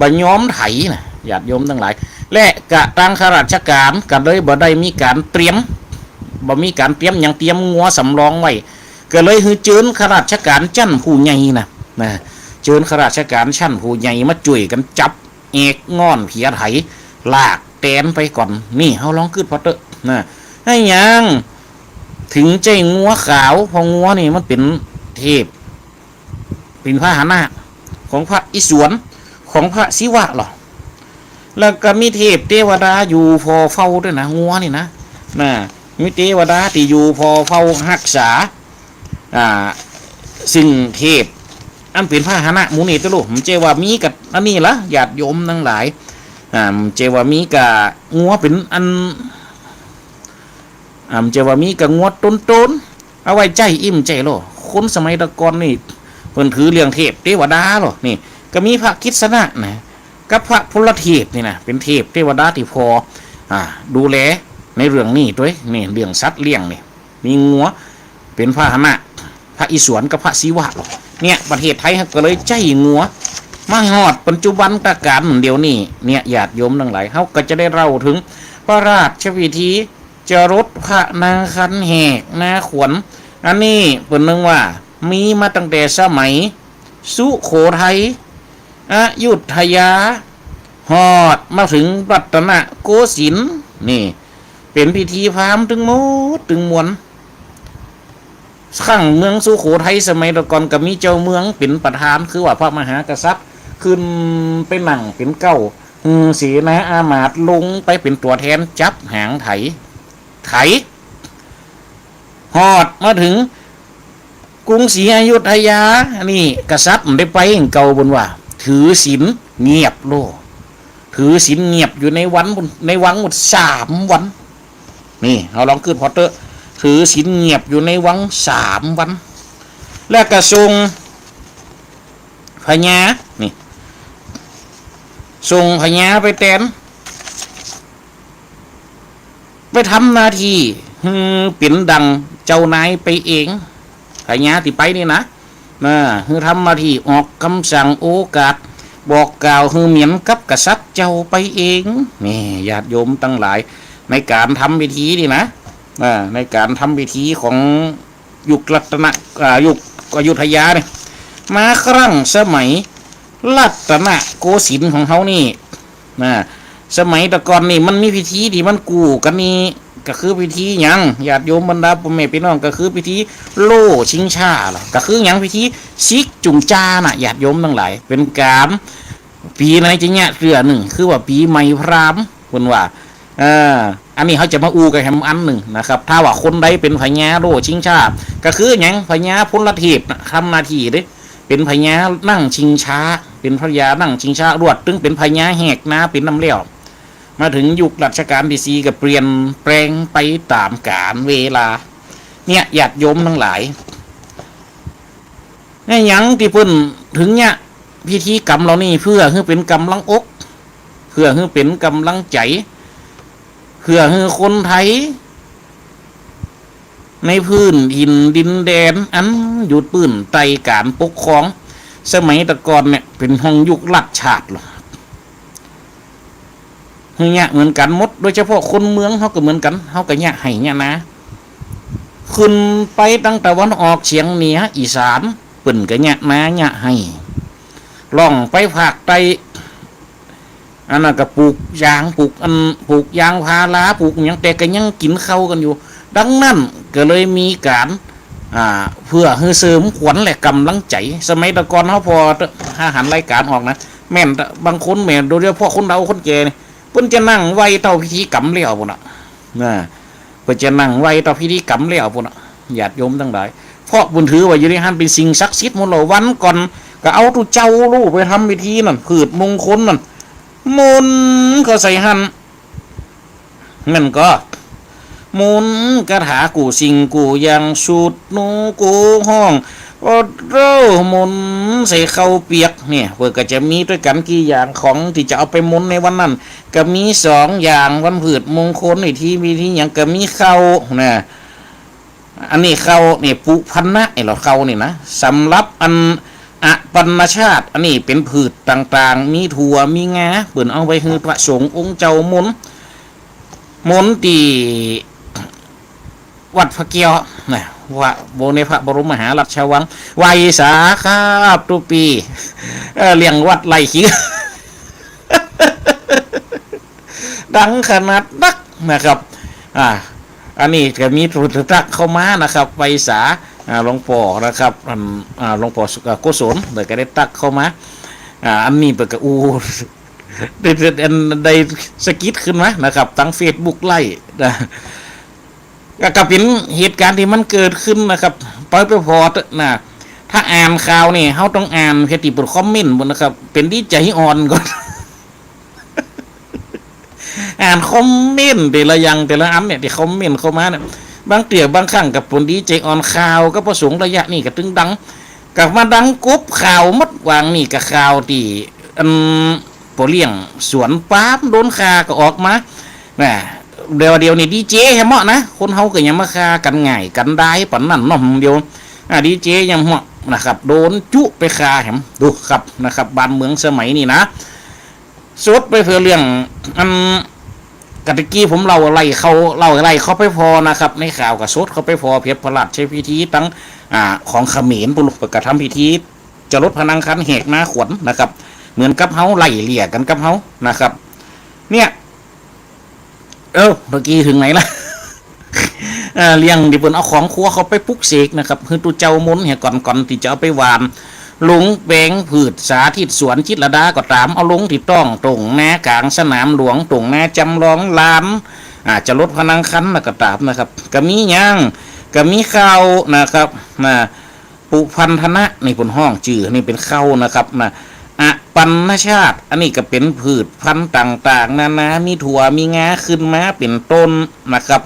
บ่ยอมไถนะ ญาติโยมตังหลาย และกะตางข้าราชก๋านก็เลยบ่ได้มีก๋านเตรียม บ่มีก๋านเตรียมหยัง เตรียมงัวสำรองไว้ ก็เลยหื้อเจิญข้าราชก๋านชั้นผู้ใหญ่นะ นะ เจิญข้าราชก๋านชั้นผู้ใหญ่มาจ้วยกั๋นจับแอกง่อนเผียไถ ลากแตนไปก่อน นี่ เฮาลองกึ๊ดผ่อเต๊อะ นะ หื้อหยังเถิงใจ๊งัวขาว เพราะงัวนี่มันเป๋นเทพ เป๋นพาหนะของพระอิศวร ของพระศิวะลอ แล้วก็มีเทพเตวดาอยู่ผ่อเฝ้าตวยนะ งัวนี่นะ นะ มีเตวดาตี้อยู่ผ่อเฝ้าฮักษา อ่า ซึ่งเทพอันเป๋นพาหนะหมู่นี่ตวยลูก บ่ใจ้ว่ามีกับอันนี้ละ ญาติโยมตังหลาย อ่า บ่ใจ้ว่ามีกับงัวเป๋นอัน อ่า บ่ใจ้ว่ามีกับงัวต๋นๆ เอาไว้ใจ๊ อิ๋มใจ้ลอ คนสมัยตะก่อนนี่ เปิ้นถือเรื่องเทพเตวดาลอ นี่ ก็มีพระกฤษณะนะ กับพระพลเทพนี่นะ เป๋นเทพเตวดาตี้ผ่อ อ่า ดูแลในเรื่องนี้ตวย นี่ เรื่องสัตว์เลี้ยงนี่ มีงัวเป๋นพาหนะ พระอิศวรกับพระศิวะลอ เนี่ย ประเทศไทยเฮาก็เลยใจ๊งัว มาฮอดปัจจุบันตะก๋านเดี๋ยวนี้ เนี่ย ญาติโยมตังหลาย เฮาก็จะได้เล่าเถิงพระราชพิธี จรดพระนางคันแหกนาขวัญ อันนี้เปิ้นนึกว่ามีมาตั้งแต่สมัยสุโขทัย อยุธยา ฮอดมาเถิงรัตนโกสินทร์ นี่ เป๋นพิธีพราหมณ์ตึงหมดตึงมวล ครั้งเมืองสุโขทัยสมัยตะก่อนก็มีเจ้าเมืองเป๋นประธาน คือว่าพระมหากษัตริย์ขึ้นไปนั่งเป๋นเก๊า อืม เสนาอามาตย์ลงไปเป๋นตั๋วแทนจับหางไถ ไถ ฮอดมาเถิงกรุงศรีอยุธยา นี่กษัตริย์บ่ได้ไปเก่า เปิ้นว่าถือศีลเงียบโลด ถือศีลเงียบอยู่ในวัน ในวังหมดสามวัน นี่ เฮาลองกึ๊ดผ่อเต๊อะ ถือศีลเงียบอยู่ในวังสามวัน แล้วก็ส่งพญา นี่ ส่งพญาไปแตน ไปทำหน้าตี้หื้อเป๋นดังเจ้านายไปเอง พญาตี้ไปนี่นะ นะ หื้อทำหน้าตี้ออกกำสั่งโอกาส บอกกล่าวหื้อเหมือนกับกษัตริย์เจ้าไปเอง นี่ ญาติโยมตังหลาย ในก๋านทำพิธีนี่นะ อ่า ในก๋านทำพิธีของยุครัตน อ่า ยุคอยุธยาเนี่ย มาครั้งสมัยรัตนโกสินทร์ของเฮานี่นะ สมัยแต่ก่อนนี่มันมีพิธีตี้มันกู้กั๋นนี่ ก็คือพิธีหยัง ญาติโยมบรรดาป้อแม่ปี้น้อง ก็คือพิธีโล่ชิงช้าล่ะ ก็คือหยัง พิธีสิกจุ่งจาน่ะ ญาติโยมตังหลาย เป๋นก๋าน ปี๋ไหนจะเยียะเตื้อนึ่ง คือว่าปี๋ใหม่พราหมณ์ เปิ้นว่า เออ อันนี้เฮาจะมาอู้กั๋นแหมอันนึ่งนะครับ ถ้าว่าคนใดเป๋นพญาโล่ชิงช้า ก็คือหยัง พญาพลเทพน่ะ ทำหน้าตี้เด้ เป๋นพญานั่งชิงช้า เป๋นพญานั่งชิงช้า ลวดตึงเป๋นพญาแหกนาเป๋นนำแล้ว มาเถิงยุครัชกาลตี้สี่ก็เปลี่ยนแปลงไปต๋ามกาลเวลา เนี่ย ญาติโยมตังหลาย เนี่ย หยังตี้เปิ้นเถิงเยียะพิธีกรรมเหล่านี้ เปื้อหื้อเป๋นก๋ำลังอก เปื้อหื้อเป๋นก๋ำลังใจ๋ เปื้อหื้อคนไทย ในพื้นถิ่นดินแดนอันอยู่ปื้นใต้ก๋านปกครอง สมัยแต่ก่อนเนี่ยเป๋นห่วงยุครัฐชาติลอ หื้อเยียะเหมือนกั๋นหมด โดยเฉพาะคนเมืองเฮาก็เหมือนกั๋น เฮาก็เยียะไฮ่เยียะนา ขึ้นไปตางตะวันออกเฉียงเหนืออีสาน เปิ้นก็เยียะนาเยียะไฮ่ ล่องไปภาคใต้ อันนั้นก็ปลูกยาง ปลูกอัน ปลูกยางพารา ปลูกหยัง แต่ก็ยังกิ๋นข้าวกั๋นอยู่ ดังนั้นก็เลยมีก๋าน อ่า เปื้อหื้อเสริมขวัญและก๋ำลังใจ๋ สมัยแต่ก่อนเฮาผ่อ ถ้าหันรายก๋านออกนะ แม่น บางคนแม่น โดยเฉพาะคนเฒ่าคนแก่นี่ เปิ้นจะนั่งไหว้เต้าพิธีกรรมแล้วปู้นน่ะ นะ เปิ้นจะนั่งไหว้เต้าพิธีกรรมแล้วปู้นน่ะ ญาติโยมตังหลาย เพราะเปิ้นถือว่าอยู่ในหั้นเป๋นสิ่งศักดิ์สิทธิ์หมดแล้ว วันก่อนก็เอาตุ๊เจ้าลู่ไปทำพิธีนั่น พืชมงคลนั่น มนต์เข้าใส่หั้น นั่นก็ มนต์คาถากู้สิ่งกู้อย่าง สูดหนูกู้ฮ้อง โอ้โห มนต์ใส่ข้าวเปียก เนี่ย เปิ้นก็จะมีตวยกั๋นกี่อย่าง ของตี้จะเอาไปมนต์ในวันนั้น ก็มีสองอย่าง วันพืชมงคล พิธี พิธีหยัง ก็มีข้าวนะ อันนี้ข้าวนี่ ปุพันนะ ไอ้เหล่าข้าวนี่นะ สำหรับอันอปัณณชาต อันนี้เป๋นพืชต่างๆ มีถั่ว มีงา เปิ้นเอาไว้หื้อพระสงฆ์องค์เจ้ามนต์ มนต์ตี้วัดพระแก้วนะ ว่าโบในพระบรมมหาราชวัง ไหว้สาครับ ตุ๊ปี๋ เอ่อ เลี้ยงวัดไล่ขิง ดังขนาดนักนะครับ อ่า อันนี้ก็มีผู้ตั๊กเข้ามานะครับ ไหว้สา อ่า หลวงป้อนะครับ อัน อ่า หลวงป้อสุข อ่า โกศล เปิ้นก็ได้ตั๊กเข้ามา อ่า อันนี้เปิ้นก็อู้ ได้ ได้ อัน ได้สะกิดขึ้นมานะครับ ตางเฟซบุ๊กไลฟ์นะ ก็ ก็เป๋นเหตุก๋ารณ์ตี้มันเกิดขึ้นนะครับ ไป ไปผ่อเต๊อะนะ ถ้าอ่านข่าวนี่ เฮาต้องอ่านเพื่อตี้เปิ้นคอมเมนต์ปู้นนะครับ เป๋นดีใจ๋อ่อนก่อน อ่านคอมเมนต์แต่ละอย่างแต่ละอันเนี่ย ตี้คอมเมนต์เข้ามาเนี่ย บางเตื้อบางครั้งก็เป๋นดีใจ๋อ่อน ข่าวก็พระสงฆ์ระยะนี้ก็ตึงดัง ก็มาดังกบข่าวหมด วางนี่ก็ข่าวตี้ อัน ป้อเลี้ยงสวนปาล์มโดนฆ่าก็ออกมา นะ เดี๋ยว เดี๋ยวนี้ดีเจแหมเหมาะนะ คนเฮาก็อย่ามาฆ่ากั๋นง่ายกั๋นดายปานนั้นเนาะ เดี๋ยว อ่า ดีเจแหมเหมาะนะครับ โดนจุไปฆ่าแหม ดูครับ นะครับ บ้านเมืองสมัยนี้นะ สดไปเปื้อเรื่อง อัน กะตะกี้ผมเล่าไล่เข้า เล่าไล่เข้าไปผ่อนะครับ ในข่าวก็สดเข้าไปผ่อเปื้อพระราชพิธีตัง อ่า ของเขมรปู้น เปิ้นก็ทำพิธี จรดพนังครรภ์แหกนาขวัญนะครับ เหมือนกับเฮาไล่เลี่ยกั๋นกับเฮานะครับ เนี่ย เออ เมื่อกี้เถิงไหนละ เอ่อ เรื่องตี้เปิ้นเอาของครัวเข้าไปปลุกเสกนะครับ หื้อตุ๊เจ้ามนต์เหียก่อน ก่อนตี้จะเอาไปหว่าน ลงแปลงพืช สาธิตสวนจิตรลดาก็ต๋าม เอาลงตี้ต๊อง โต่งนากลางสนามหลวง โต่งนาจ๋ำลอง ลาน อ่า จรดพนังครรภ์น่ะก็ต๋ามนะครับ ก็มีหยัง ก็มีข้าวนะครับ นะ ปุพันธนะ นี่เปิ้นฮ้องจื้อ นี่เป๋นข้าวนะครับนะ อปัณณชาต อันนี้ก็เป๋นพืชพันธุ์ต่างๆ นานา มีถั่ว มีงาขึ้นมาเป๋นต้นนะครับ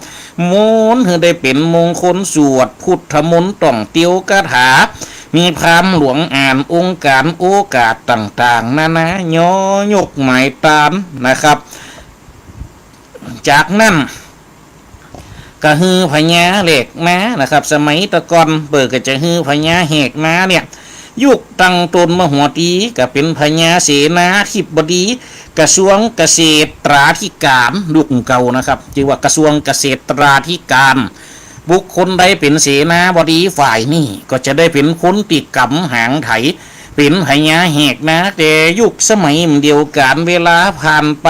มนต์หื้อได้เป๋นมงคล สวดพุทธมนต์ ต้องเตียวคาถา มีพราหมณ์หลวงอ่านองค์การโอกาสต่างๆ นานา ยอยกหมายตานนะครับ จากนั้น ก็หื้อพญาแหลกนานะครับ สมัยแต่ก่อนเปิ้นก็จะหื้อพญาแหกนาเนี่ย ยุคตั้งต้นมาหัวตี้ก็เป๋นพญาเสนาธิบดี กระทรวงเกษตราธิการ ยุคเก่านะครับ จื้อว่ากระทรวงเกษตราธิการ บุคคลใดเป๋นเสนาบดีฝ่ายนี้ ก็จะได้เป๋นคนตี้ก๋ำหางไถ เป๋นพญาแหกนา แต่ยุคสมัยเดียวกาลเวลาผ่านไป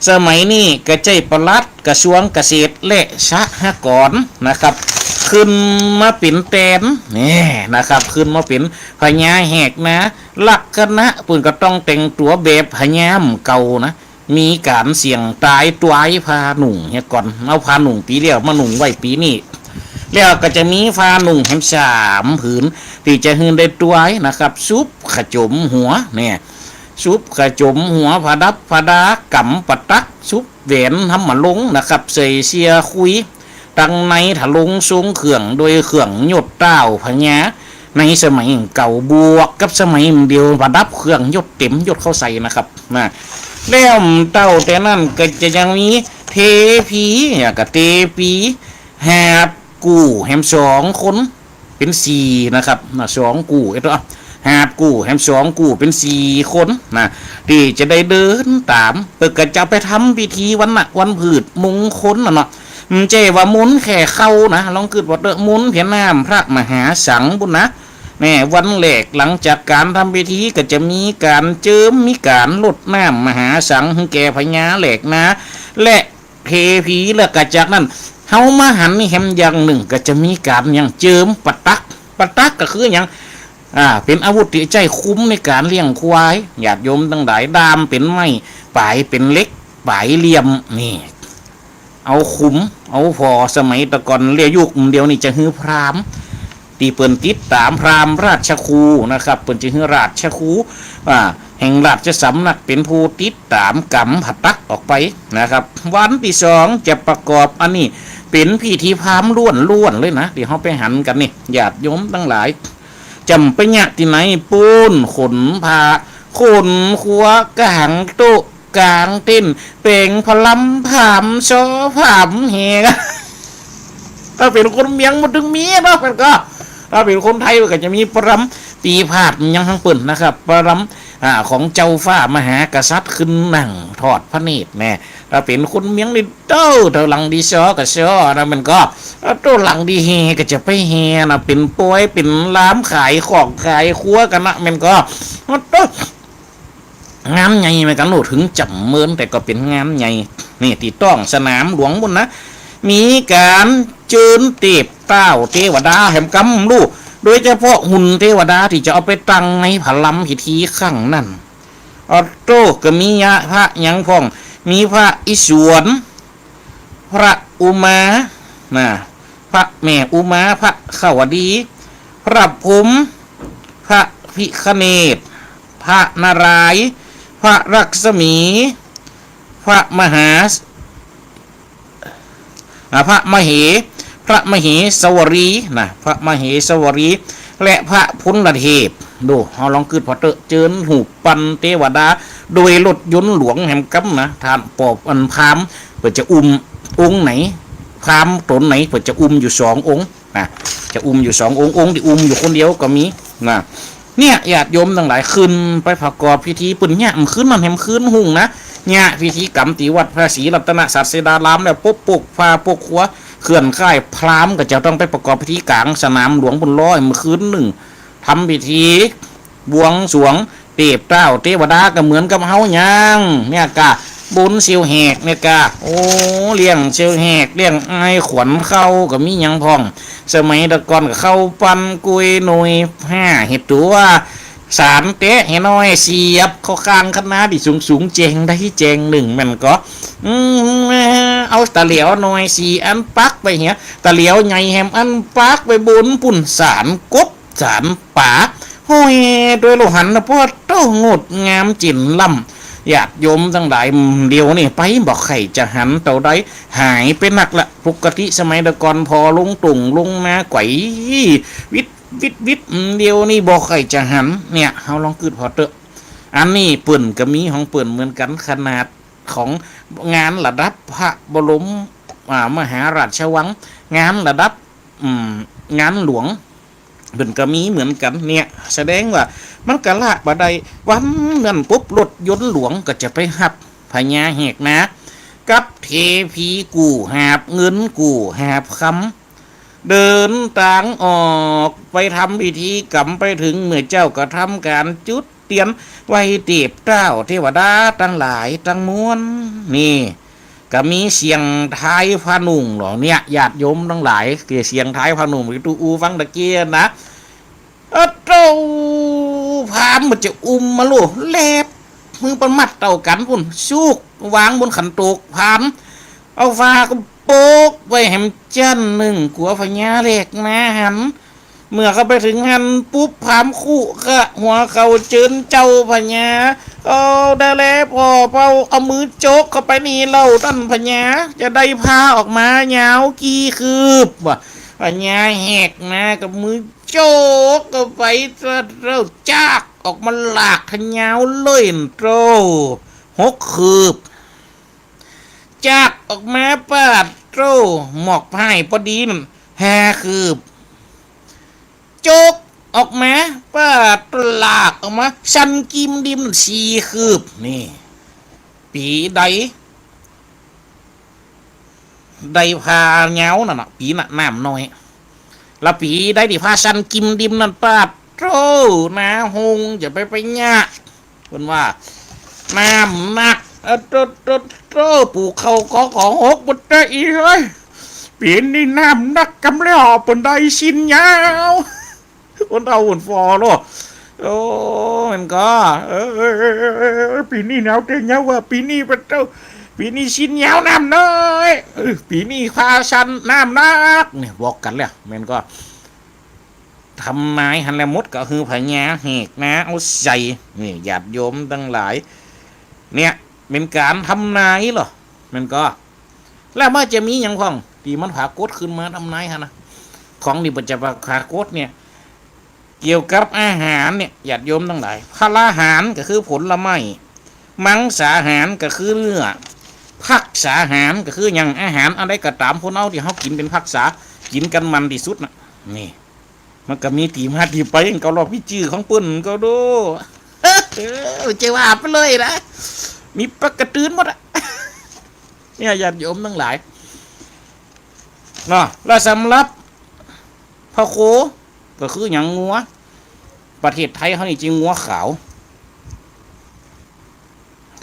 สมัยนี้ก็ใจ๊ปลัดกระทรวงเกษตรและสหกรณ์นะครับ ขึ้นมาเป๋นแตน นี่นะครับ ขึ้นมาเป๋นพญาแหกนา ลักษณะเปิ้นก็ต้องแต่งตั๋วแบบพญาเก่านะ มีก๋านเสี่ยงต๋ายตวยผ้านุ่งเหียก่อน เอาผ้านุ่งปี๋แล้วมานุ่งไว้ปี๋นี้ แล้วก็จะมีผ้านุ่งแหมสามผืน ตี้จะหื้อได้ตวยนะครับ สุบขะจมหัวเนี่ย สุบขะจมหัว ผะดับผะดา ก๋ำปะตัก สุบแหวนหำมาลงนะครับ ใส่เสี่ยคุย ตังในถลุงทรงเครื่อง โดยเครื่องยศเต้าพญา ในสมัยเก่า บวกกับสมัยเดียว ผะดับเครื่องยศเต๋มยศเข้าใส่นะครับ นะ แล้วเต้าแต่นั้นก็จะยังมีเทผี แล้วก็เตปี๋ หาบกู้แหมสองคน เป๋นสี่นะครับ นะ สองกู้ เอ๊ะ หาบกู้แหมสองกู้ เป๋นสี่คนนะ ตี้จะได้เดินต๋าม เปิ้นก็จะไปทำพิธีวรรณะ วันพืชมงคลน่ะเนาะ บ่ใจ้ว่ามนต์แค่เข้านะ ลองกึ๊ดว่าเต๊อะ มนต์เป๋นน้ำพระมหาสังปุ้นนะ แน่ วันแรกหลังจากก๋านทำพิธีก็จะมีก๋านเจิม มีก๋านรดน้ำมหาสังหื้อแก่พญาแหกนา และเทผี แล้วก็จากนั้น เฮามาหันนี่แหมอย่างนึ่ง ก็จะมีก๋านหยัง เจิมปะตัก ปะตักก็คือหยัง อ่า เป๋นอาวุธตี้ใจ๊คุ้มในก๋านเลี้ยงควาย ญาติโยมตังหลาย ด้ามเป๋นไม้ ป๋ายเป๋นเหล็ก ป๋ายเหลี่ยม นี่ เอาคุ้ม เอาผ่อ สมัยแต่ก่อน แล้วยุคเดียวนี้จะหื้อพราหมณ์ ตี้เปิ้นติดต๋ามพราหมณ์ราชครูนะครับ เปิ้นจะหื้อราชครู อ่า แห่งราชสำนักเป๋นผู้ติดต๋ามก๋ำปะตักออกไปนะครับ วันตี้สองจะประกอบอันนี้เป๋นพิธีพราหมณ์ล้วนๆ เลยนะ ตี้เฮาไปหันกั๋นนี่ ญาติโยมตังหลาย จ๋ำไปเยียะตี้ไหนปู๊น ขนผ้า ขนครัว ก๋างโต๊ะ ก๋างเต็นท์ แป๋งผะลำ ผามซอ ผามแห ถ้าเป๋นคนเมียงบ่ตึงมีเนาะ มันก็ ถ้าเป๋นคนไทยมันก็จะมีผะลำ ปี๋ผาดมันยังหั้งเปิ้นนะครับ ผะลำ อ่า ของเจ้าฟ้ามหากษัตริย์ขึ้นนั่งทอดพระเนตรแน่ ถ้าเป๋นคนเมียงนี่เต้า เต้าหลังตี้ซอก็ซอนะ มันก็ เต้าหลังตี้แห่ก็จะไปแห่นะ เป๋นปอย เป๋นลาม ขายของขายครัวกั๋นนะ มันก็ เต้า งานใหญ่เหมือนกั๋นโลด เถิงจ๋ำเมิน แต่ก็เป๋นงานใหญ่ นี่ ตี้ต๊องสนามหลวงปุ้นนะ มีก๋านเจิญเตบเต้าเตวดาแหมกำลูก โดยเฉพาะหุ่นเตวดาตี้จะเอาไปตั้งในผะลำพิธีครั้งนั้น ออโต้ก็มียะพระหยังพ่อง มีพระอิศวร พระอุมา นะ พระแม่อุมา พระขาวดี พระพรหม พระพิฆเนศ พระนารายณ์ พระลักษมี พระมหา อ่า พระมเห พระมเหสวรีนะ พระมเหสวรี และพระพลเทพ ดู เฮาลองกึ๊ดผ่อเต๊อะ เจิญฮูปปั้นเตวดา โดยรถยนต์หลวงแหมกำนะ ต้านปอบอันพราหมณ์ เปิ้นจะอุ้มองค์ไหน พราหมณ์ต๋นไหน เปิ้นจะอุ้มอยู่สององค์นะ จะอุ้มอยู่สององค์ องค์ตี้อุ้มอยู่คนเดียวก็มีนะ เนี่ย ญาติโยมตังหลาย ขึ้นไปประกอบพิธี เปิ้นเยียะ บ่าคืนนั้นแหมคืนฮุ่งนะ เยียะพิธีกรรมตี้วัดพระศรีรัตนศาสดารามแล้ว ปุ๊บ ปกผ้าปกครัว เคลื่อนค่าย พราหมณ์ก็จะต้องไปประกอบพิธีก๋างสนามหลวงปุ้นลอ บ่าคืนนึ่ง ทำพิธีบวงสรวงเตบเต้าเตวดา ก็เหมือนกับเฮายัง เนี่ยก่ะ บุญเสี่ยวแหกเนี่ยก่ะ โอ้ เลี้ยงเสี่ยวแหก เลี้ยงอ้ายขวัญเข้า ก็มีหยังพ่อง สมัยแต่ก่อนก็เข้าปั้นกล้วยหน่วยห้า เฮ็ดตั๋ว สานแต๊ะแหน้อยเสียบเข้าข้างคะนาตี้สูงๆ แจงใดแจงหนึ่ง แม่นก่อ อืม เอาตะเหลียวหน่อยสี่อันปักไปเหีย ตะเหลียวใหญ่แหมอันปักไปบนปุ้น สานกบ สานป๋า ห้อยโดยโลหันนะ ปอโต้ งดงามเจ๋นล้ำ ญาติโยมตังหลาย เดี๋ยวนี้ไปบ่ใค่จะหันเต้าใด หายไปนักละ ปกติสมัยแต่ก่อนผ่อลงตุ่งลงนาไกว วิด วิด วิด เดี๋ยวนี้บ่ใค่จะหัน เนี่ย เฮาลองกึ๊ดผ่อเต๊อะ อันนี้เปิ้นก็มีของเปิ้นเหมือนกั๋น ขนาดของงานระดับพระบรม อ่า มหาราชวัง งานระดับ อืม งานหลวง เปิ้นก็มีเหมือนกั๋น เนี่ย แสดงว่ามันก็ละบ่ได้ วันนั้นปุ๊บ รถยนต์หลวงก็จะไปฮับพญาแหกนา กับเทพีกู้หาบเงินกู้หาบคำ เดินตางออกไปทำพิธีกรรม ไปเถิงเมื่อเจ๊าก็ทำก๋านจุดเตียนไหว้เตพเต้าเตวดาตังหลายตังมวล นี่ ก็มีเสียงท้ายผ้านุ่งเหล่าเนี้ย ญาติโยมตังหลาย เสียงท้ายผ้านุ่งตี้อู้ฟังตะกี้นะ อะโต้ พราหมณ์มันจะอุ้มมาโล แลบ มือเปิ้นมัดเต้ากั๋นปู้น สุกวางบนขันโตก พราหมณ์เอาฝ้าก็โปกไว้แหมจั้นนึ่ง กั๋วพญาแหลกหนาหัน เมื่อเข้าไปเถิงหั้นปุ๊บ พราหมณ์คุกะหัวเข่าเจิญเจ้าพญา เอาได้แล้ว ผ่อเปล่า เอามือโจ๊กเข้าไปนี่เล่าต้านพญา จะได้ผ้าออกมายาวกี่คืบวะ พญาแหกหน้ากับมือโจ๊กเข้าไป เต้าจากออกมาหลากทะยาวเลย โต้ หกคืบ จากออกมาปาดโต้ หมอกผ้าพอดีนั่น ห้าคืบ โจ๊กออกมาปาด หลากออกมา สั้นกิ่มดิม สี่คืบ นี่ ปี๋ใด ได้ผ้ายาวนั่นน่ะ ปี๋นั้นน้ำน้อย ละปี๋ใดตี้ผ้าสั้นกิ่มดิมนั่น ปาดโต้ หนาฮง จะไปไปเยียะ เปิ้นว่า น้ำหนัก อะโต้ โต้ โต้ ปู๋เข้าก็ของหกหมดเต๊อะ อี๋เอ้ย ปี๋นี้น้ำหนักกำแล้ว เปิ้นได้สิ้นยาว คนเฒ่าคนฟอโลด โอ้ มันก็ เออ เออ เออ เออ เออ ปี๋นี้หนาวเต๊อะ ยาวว่าปี๋นี้ปะโต้ ปี๋นี้สิ้นยาวน้ำน้อย เออ ปี๋นี้ผ้าสั้นน้ำหนัก เนี่ย บอกกั๋นแล้ว มันก็ ทำนายหั้นแหละ หมดก็คือพญาแหกหน้าเอาใส่ นี่ ญาติโยมตังหลาย เนี่ย เป๋นก๋านทำนายเหรอ มันก็ แล้วมันจะมีหยังพ่อง ตี้มันผากฏขึ้นมาทำนายหั้นนะ ของตี้มันจะผากฏเนี่ย เกี่ยวกับอาหารเนี่ย ญาติโยมตังหลาย พลาหารก็คือผลไม้ มังสาหารก็คือเนื้อ ภักษาหารก็คือหยัง อาหารอันใดก็ต๋าม พวกเฮาตี้เฮากิ๋นเป๋นภักษา กิ๋นกั๋นมันตี้สุดน่ะ นี่ มันก็มีตี้มาตี้ไป ก็ลองมีจื้อของเปิ้นก็ดู เออ จะว่าไปเลยนะ มีปักกะตื่นหมดอะ เนี่ย ญาติโยมตังหลาย เนาะ แล้วสำหรับพระโคก็คือหยัง งัว ประเทศไทยเฮานี่จะงัวขาว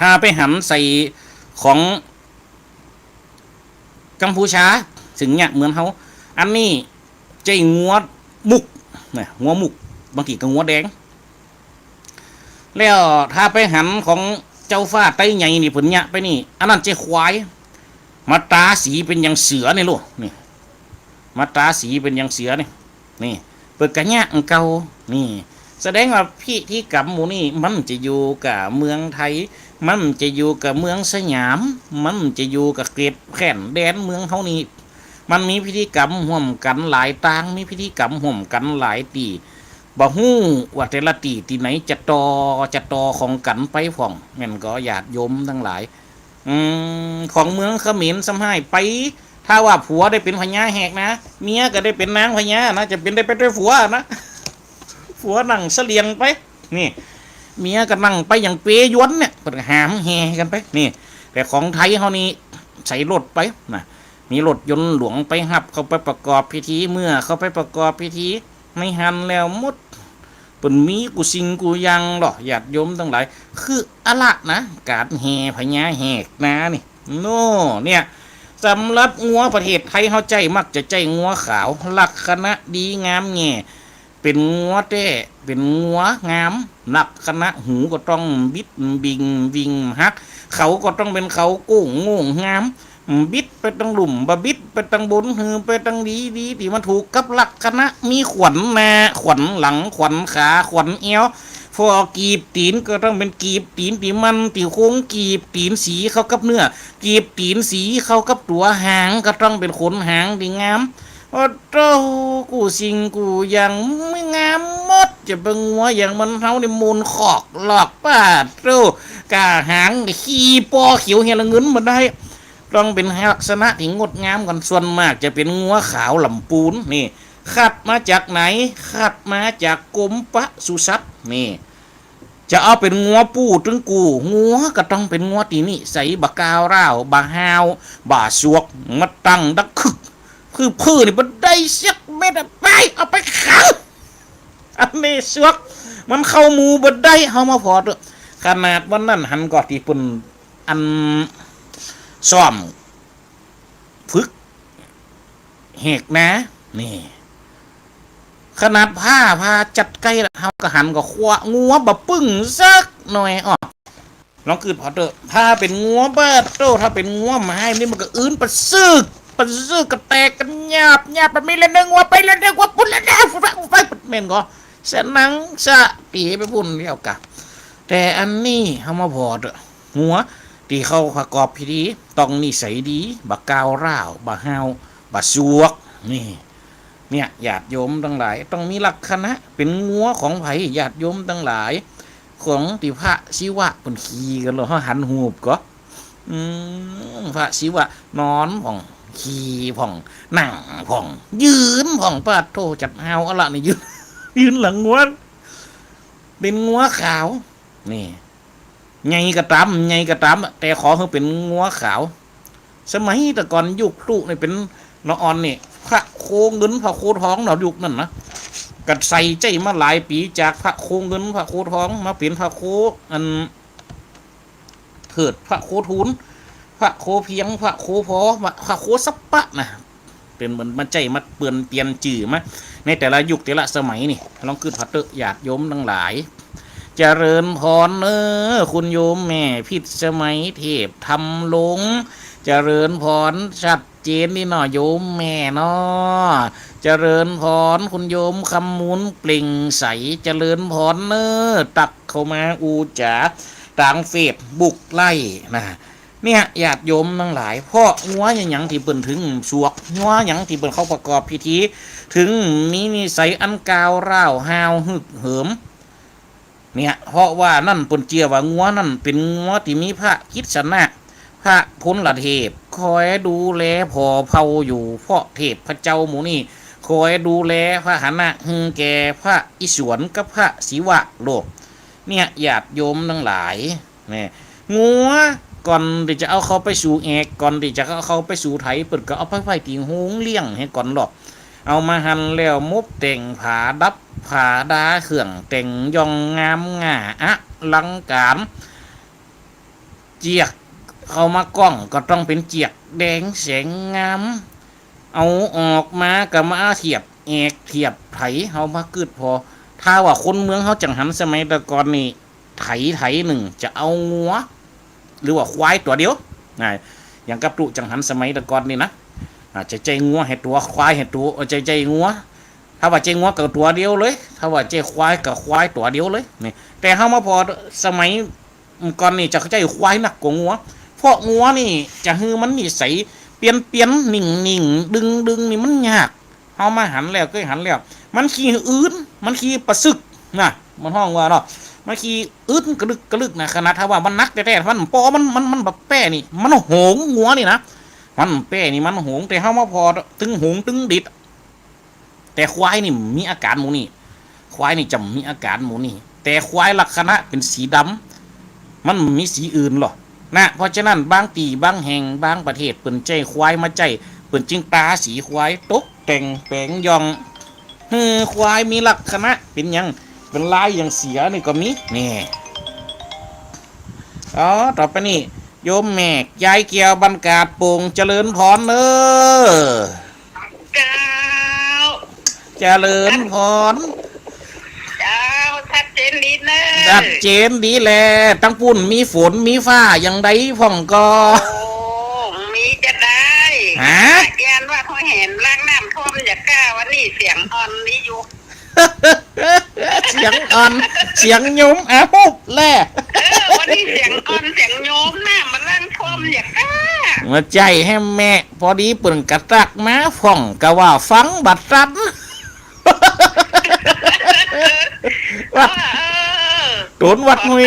ถ้าไปหันใส่ของกัมพูชา เซิ่งเยียะเหมือนเฮา อันนี้จะงัวมุกนะ งัวมุก บางตี้ก็งัวแดง แล้วถ้าไปหันของเจ้าฟ้าไตใหญ่นี่ เปิ้นเยียะไปนี่ อันนั้นจะควาย มาตาสีเป๋นอย่างเสือนี่ลูก นี่ มาตาสีเป๋นอย่างเสือนี่ นี่ เปิ้นก็เยียะอันเก่า นี่ แสดงว่าพิธีกรรมหมู่นี้ มันจะอยู่กับเมืองไทย มันจะอยู่กับเมืองสยาม มันจะอยู่กับเขตแผ่นแดนเมืองเฮานี่ มันมีพิธีกรรมฮ่วมกั๋นหลายตาง มีพิธีกรรมฮ่วมกั๋นหลายตี้ บ่ฮู้ว่าแต่ละตี้ตี้ไหนจะต่อ จะต่อของกั๋นไปพ่อง แม่นก็ญาติโยมตังหลาย อืม ของเมืองเขมรซ้ำฮ้ายไป ถ้าว่าผัวได้เป๋นพญาแหกหน้า เมียก็ได้เป๋นนางพญานะ จะเป๋นได้ไปตวยผัวนะ ผัวนั่งเสลียงไป นี่ เมียก็นั่งไปอย่างเปยวนเนี่ย เปิ้นก็หามแห่กั๋นไป นี่ แต่ของไทยเฮานี่ใส่รถไปนะ มีรถยนต์หลวงไปฮับเข้าไปประกอบพิธี เมื่อเข้าไปประกอบพิธี ในหั้นแล้วหมด เปิ้นมีกู้สิ่งกู้อย่างเหรอ ญาติโยมตังหลาย คืออะละนะ ก๋านแห่พญาแหกหน้านี่ โน่ เนี่ย สำหรับงัวประเทศไทยเฮาใจ๊ มักจะใจ๊งัวขาว ลักษณะดีงามแง่ เป๋นงัวแต๊ เป๋นงัวงาม ลักษณะหูก็ต้องบิดบิ่งวิ่งหัก เขาก็ต้องเป๋นเขาโก้งโง่งงาม บิดไปตังลุ่ม บ่บิดไปตังบน หือไปตังดีดี ตี้มันถูกกับลักษณะ มีขวัญหน้า ขวัญหลัง ขวัญขา ขวัญแอว พอกีบตี๋นก็ต้องเป๋นกีบตี๋นตี้มัน ตี้โค้ง กีบตี๋นสีเข้ากับเนื้อ กีบตี๋นสีเข้ากับตั๋ว หางก็ต้องเป๋นขนหางตี้งาม โอ้โต้ กู้สิ่งกู้อย่างงามหมด จะเป๋นงัวอย่างมันเฮานี่มูลขอกหลอก ปาดโต้ ก้าหางขี้ปอเขียวเหียละเงินบ่ได้ ต้องเป๋นลักษณะตี้งดงามกั๋น ส่วนมากจะเป๋นงัวขาวลำปูน นี่ คัดมาจากไหน คัดมาจากกรมปศุสัตว์ นี่ จะเอาเป๋นงัวปูตึงกู้ งัวก็ต้องเป๋นงัวตี้นิสัยบ่ก้าวร้าว บ่ห้าว บ่สวก มาตั้งดักคึก คือปื้อนี่บ่ได้สักเม็ดอะ ไป เอาไปขัง อันนี้สวก มันเข้าหมู่บ่ได้ เฮามาผ่อเต๊อะ ขนาดวันนั้นหันก่อตี้เปิ้นอันซ้อมฝึกแหกนา นี่ ขนาดผ้า ผ้าจัดไก้ละ เฮาก็หันก็คว้างัวบ่ปึ้งสักหน่อยอ้อ ลองกึ๊ดผ่อเต๊อะ ถ้าเป๋นงัวบาดโต้ ถ้าเป๋นงัวหมายนี่มันก็อื้นปะซืก ปะซืกก็แตกกั๋นหยาบ หยาบ มันมีละเน่องัวไปละเน่องัว ปุ้นละเน่อ ไป ไป แม่นก่อ สะหนังสะเปียไปปุ้นแล้วกะ แต่อันนี้เฮามาผ่อเต๊อะ งัวตี้เขาประกอบพิธี ต้องนิสัยดี บ่ก้าวร้าว บ่ห้าว บ่สวก นี่ เนี่ย ญาติโยมตังหลาย ต้องมีลักษณะ เป๋นงัวของใผ ญาติโยมตังหลาย ของตี้พระศิวะเปิ้นขี่กั๋น เฮาหันฮูปก่อ อืม พระศิวะนอนพ่อง ขี่พ่อง นั่งพ่อง ยืนพ่อง ปาดโธ่ จัดห้าวเอาละนี่ ยืน ยืนหลังงัว เป๋นงัวขาว นี่ ใหญ่ก็ต๋าม ใหญ่ก็ต๋าม แต่ขอหื้อเป๋นงัวขาว สมัยแต่ก่อนยุคตุ๊นี่เป๋นละอ่อนนี่ พระโคเงินพระโคทองเนาะ ยุคนั้นนะ ก็ใส่ใจ๊มาหลายปี๋ จากพระโคเงินพระโคทอง มาเป๋นพระโค อัน เถิด พระโคทูล พระโคเพียง พระโคพอ พระโคสัปปะนะ เป๋นเหมือนมาใจ๊มาเปื้อนเปลี่ยนจื้อมา ในแต่ละยุคแต่ละสมัยนี่ ลองกึ๊ดผ่อเต๊อะ ญาติโยมตังหลาย เจริญพรเน่อ คุณโยมแม่พิษสมัย เทพธรรมลง เจริญพร ชัดเจนนี่เนาะ โยมแม่เนาะ เจริญพร คุณโยมคำมูลเปล่งใส เจริญพรเน่อ ตักเข้ามาอู้จ๋าตางเฟซบุ๊กไลฟ์นะ เนี่ย ญาติโยมตังหลาย เพราะงัวหยังตี้เปิ้นถึงสวก งัวหยังตี้เปิ้นเข้าประกอบพิธี ถึงมีนิสัยอันก้าวร้าวห้าวฮึกเหิม เนี่ย เพราะว่านั้นเปิ้นเจื้อว่างัวนั้นเป๋นงัวตี้มีพระกฤษณะ พระพลเทพ คอยดูแลผ่อเผ่าอยู่ เพราะเทพเจ้าหมู่นี้ คอยดูแลพาหนะหื้อแก่พระอิศวรกับพระศิวะโลก เนี่ย ญาติโยมตังหลาย เนี่ย งัวก่อนตี้จะเอาเข้าไปสู่แอก ก่อนตี้จะเอาเข้าไปสู่ไถ เปิ้นก็เอาไปไว้ตี้โฮงเลี้ยงเหียก่อนลอ เอามาหันแล้วมบแต่งผาดับผาดา เครื่องแต่งย่องงามง่าอลังก๋าร เจือกเข้ามาก้องก็ต้องเป๋นเจือกแดงแสงงาม เอาออกมาก็มาเทียบแอกเทียบไถ เฮามาเกิดพอ ถ้าว่าคนเมืองเฮาจั่งหันสมัยแต่ก่อนนี่ ไถไถนึ่งจะเอางัว หรือว่าควายตั๋วเดียว นะ อย่างกับตุ๊จั่งหันสมัยแต่ก่อนนี่นะ อ่า จะใจ้งัวแหตัว ควายแหตั๋ว เออ ใจ้ ใจ้งัว ถ้าว่าใจ้งัวก็ตั๋วเดียวเลย ถ้าว่าใจ้ควายก็ควายตั๋วเดียวเลย นี่ แต่เฮามาผ่อสมัยก่อนนี่จะใจ้ควายนักกว่างัว เพราะงัวนี่จะหื้อมันนิสัยเปียนๆ นิ่งๆ ดึงๆ นี่มันยาก เฮามาหันแล้ว เกยหันแล้ว มันขี้อื้น มันขี้ปะซึกนะ มันฮ้องว่าเนาะ มันขี้อื้นกะลึกกะลึกนะ ขนาดถ้าว่ามันหนักแต๊ๆ มันปอ มัน มัน มันบ่แป้นี่ มันโหงงัวนี่นะ มันแป้นี่ มันโหง แต่เฮามาผ่อตึงโหงตึงดิด แต่ควายนี่มีอาก๋านหมู่นี้ ควายนี่จะมีอาก๋านหมู่นี้ แต่ควายลักษณะเป๋นสีดำ มันมีสีอื่นหรอกนะ เพราะฉะนั้นบางตี้บางแห่งบางประเทศเปิ้นใจ้ควายมาใจ้ เปิ้นจึงตาสีควายตกแต่งแป๋งย่อง หื้อควายมีลักษณะเป๋นหยัง เป๋นลายอย่างเสือนี่ก็มี นี่ อ๋อ ต่อไปนี่ โยมแม่ยายแก้วบ้านกาดโป่ง เจริญพรเน่อ เจ้า เจริญพร เจ้า ชัดเจนดีเน่อ ชัดเจนดีแล ตังปุ้นมีฝนมีฟ้าอย่างใดพ่องก่อ โอ้ มีจะได้ ฮะ เยียนวัดห้วยแหน ล้างน้ำท่วมอย่าก้า วันนี้เสียงอ่อนดีอยู่ เสียงอ่อน เสียงโยม อ้าว แล เออ วันนี้เสียงอ่อน เสียงโยม น้ำมันล้างท่วมอย่าก้า บ่ใจ้แหมแม่ พอดีเปิ้นกระตักมาพ่อง กะว่าฟังบ่ตัน วัด เออ โตนวัดห้วย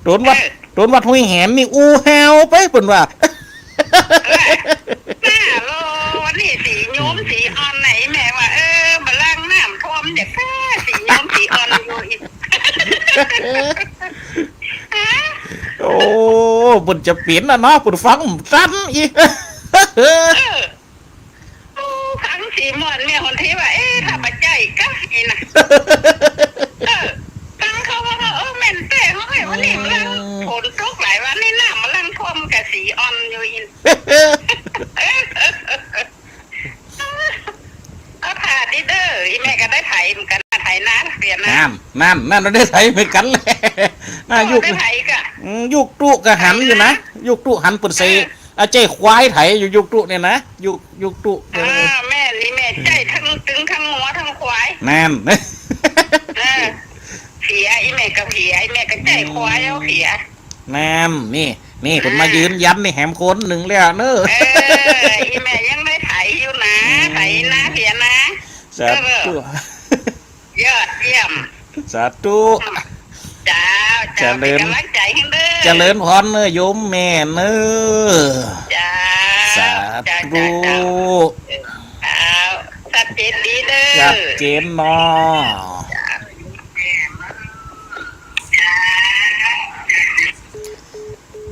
โตนวัด เออ โตนวัดห้วยแหนนี่อู้ฮาวไป เปิ้นว่า เออ น่าโล วันนี้สีโยมสีอ่อนไหนแม่ว่า เออ บ่ล้างน้ำท่วมอย่าก้า สีโยมสีอ่อนอยู่อีก โอ้ เปิ้นจะเป๋นน่ะเนาะ เปิ้นฟังบ่ตันอีก เออ อีหม่อนเมียคนตี้ว่า เอ๊ะ ถ้าบ่ใจ้กะ อี้นะ เออ ตังเขาว่า เออ แม่นแต๊ เฮาหื้อวันนี้ อืม มันลัง ฝนตกหลายวันนี่ น้ำมันลังท่วมกะสีอ่อนอยู่อี้ เอาผ่าดิเด้อ อีแม่ก็ได้ไถเหมือนกั๋น ไถนาเสียนา นั่น นั่น นั่น ได้ไถเหมือนกั๋นแหละ น่า ก็ ยุค ได้ไถกะ อืม ยุคตุ๊ก็หันอยู่นะ ไถนา ยุคตุ๊หันเปิ้นใส่ เออ เอาใจ้ควายไถอยู่ ยุคตุ๊เนี่ยนะ ยุค ยุคตุ๊ เออ อ่า แม่นี่แม่ใจ้ตึง ตึงตึงงัวตึงควาย นั่น เออ เผีย อีแม่ก็เผีย อีแม่ก็ใจ้ควายเอาเผีย นั่น นี่ นี่ เปิ้นมายืนยันนี่แหมคนนึ่งแล้วเนาะ เออ อีแม่ยังได้ไถอยู่นะ อืม ไถนาเผียนา สาธุ เออ ยอดเยี่ยม สาธุ เจ้า เจ้า เจริญ เป๋นก๋ำลังใจ๋หื้อเน่อ เจริญพรเน่อโยมแม่เน่อ เจ้า สาธุ เจ้า เจ้า เจ้า ชัดเจนดีเน่อ ชัดเจนเนาะ เจ้า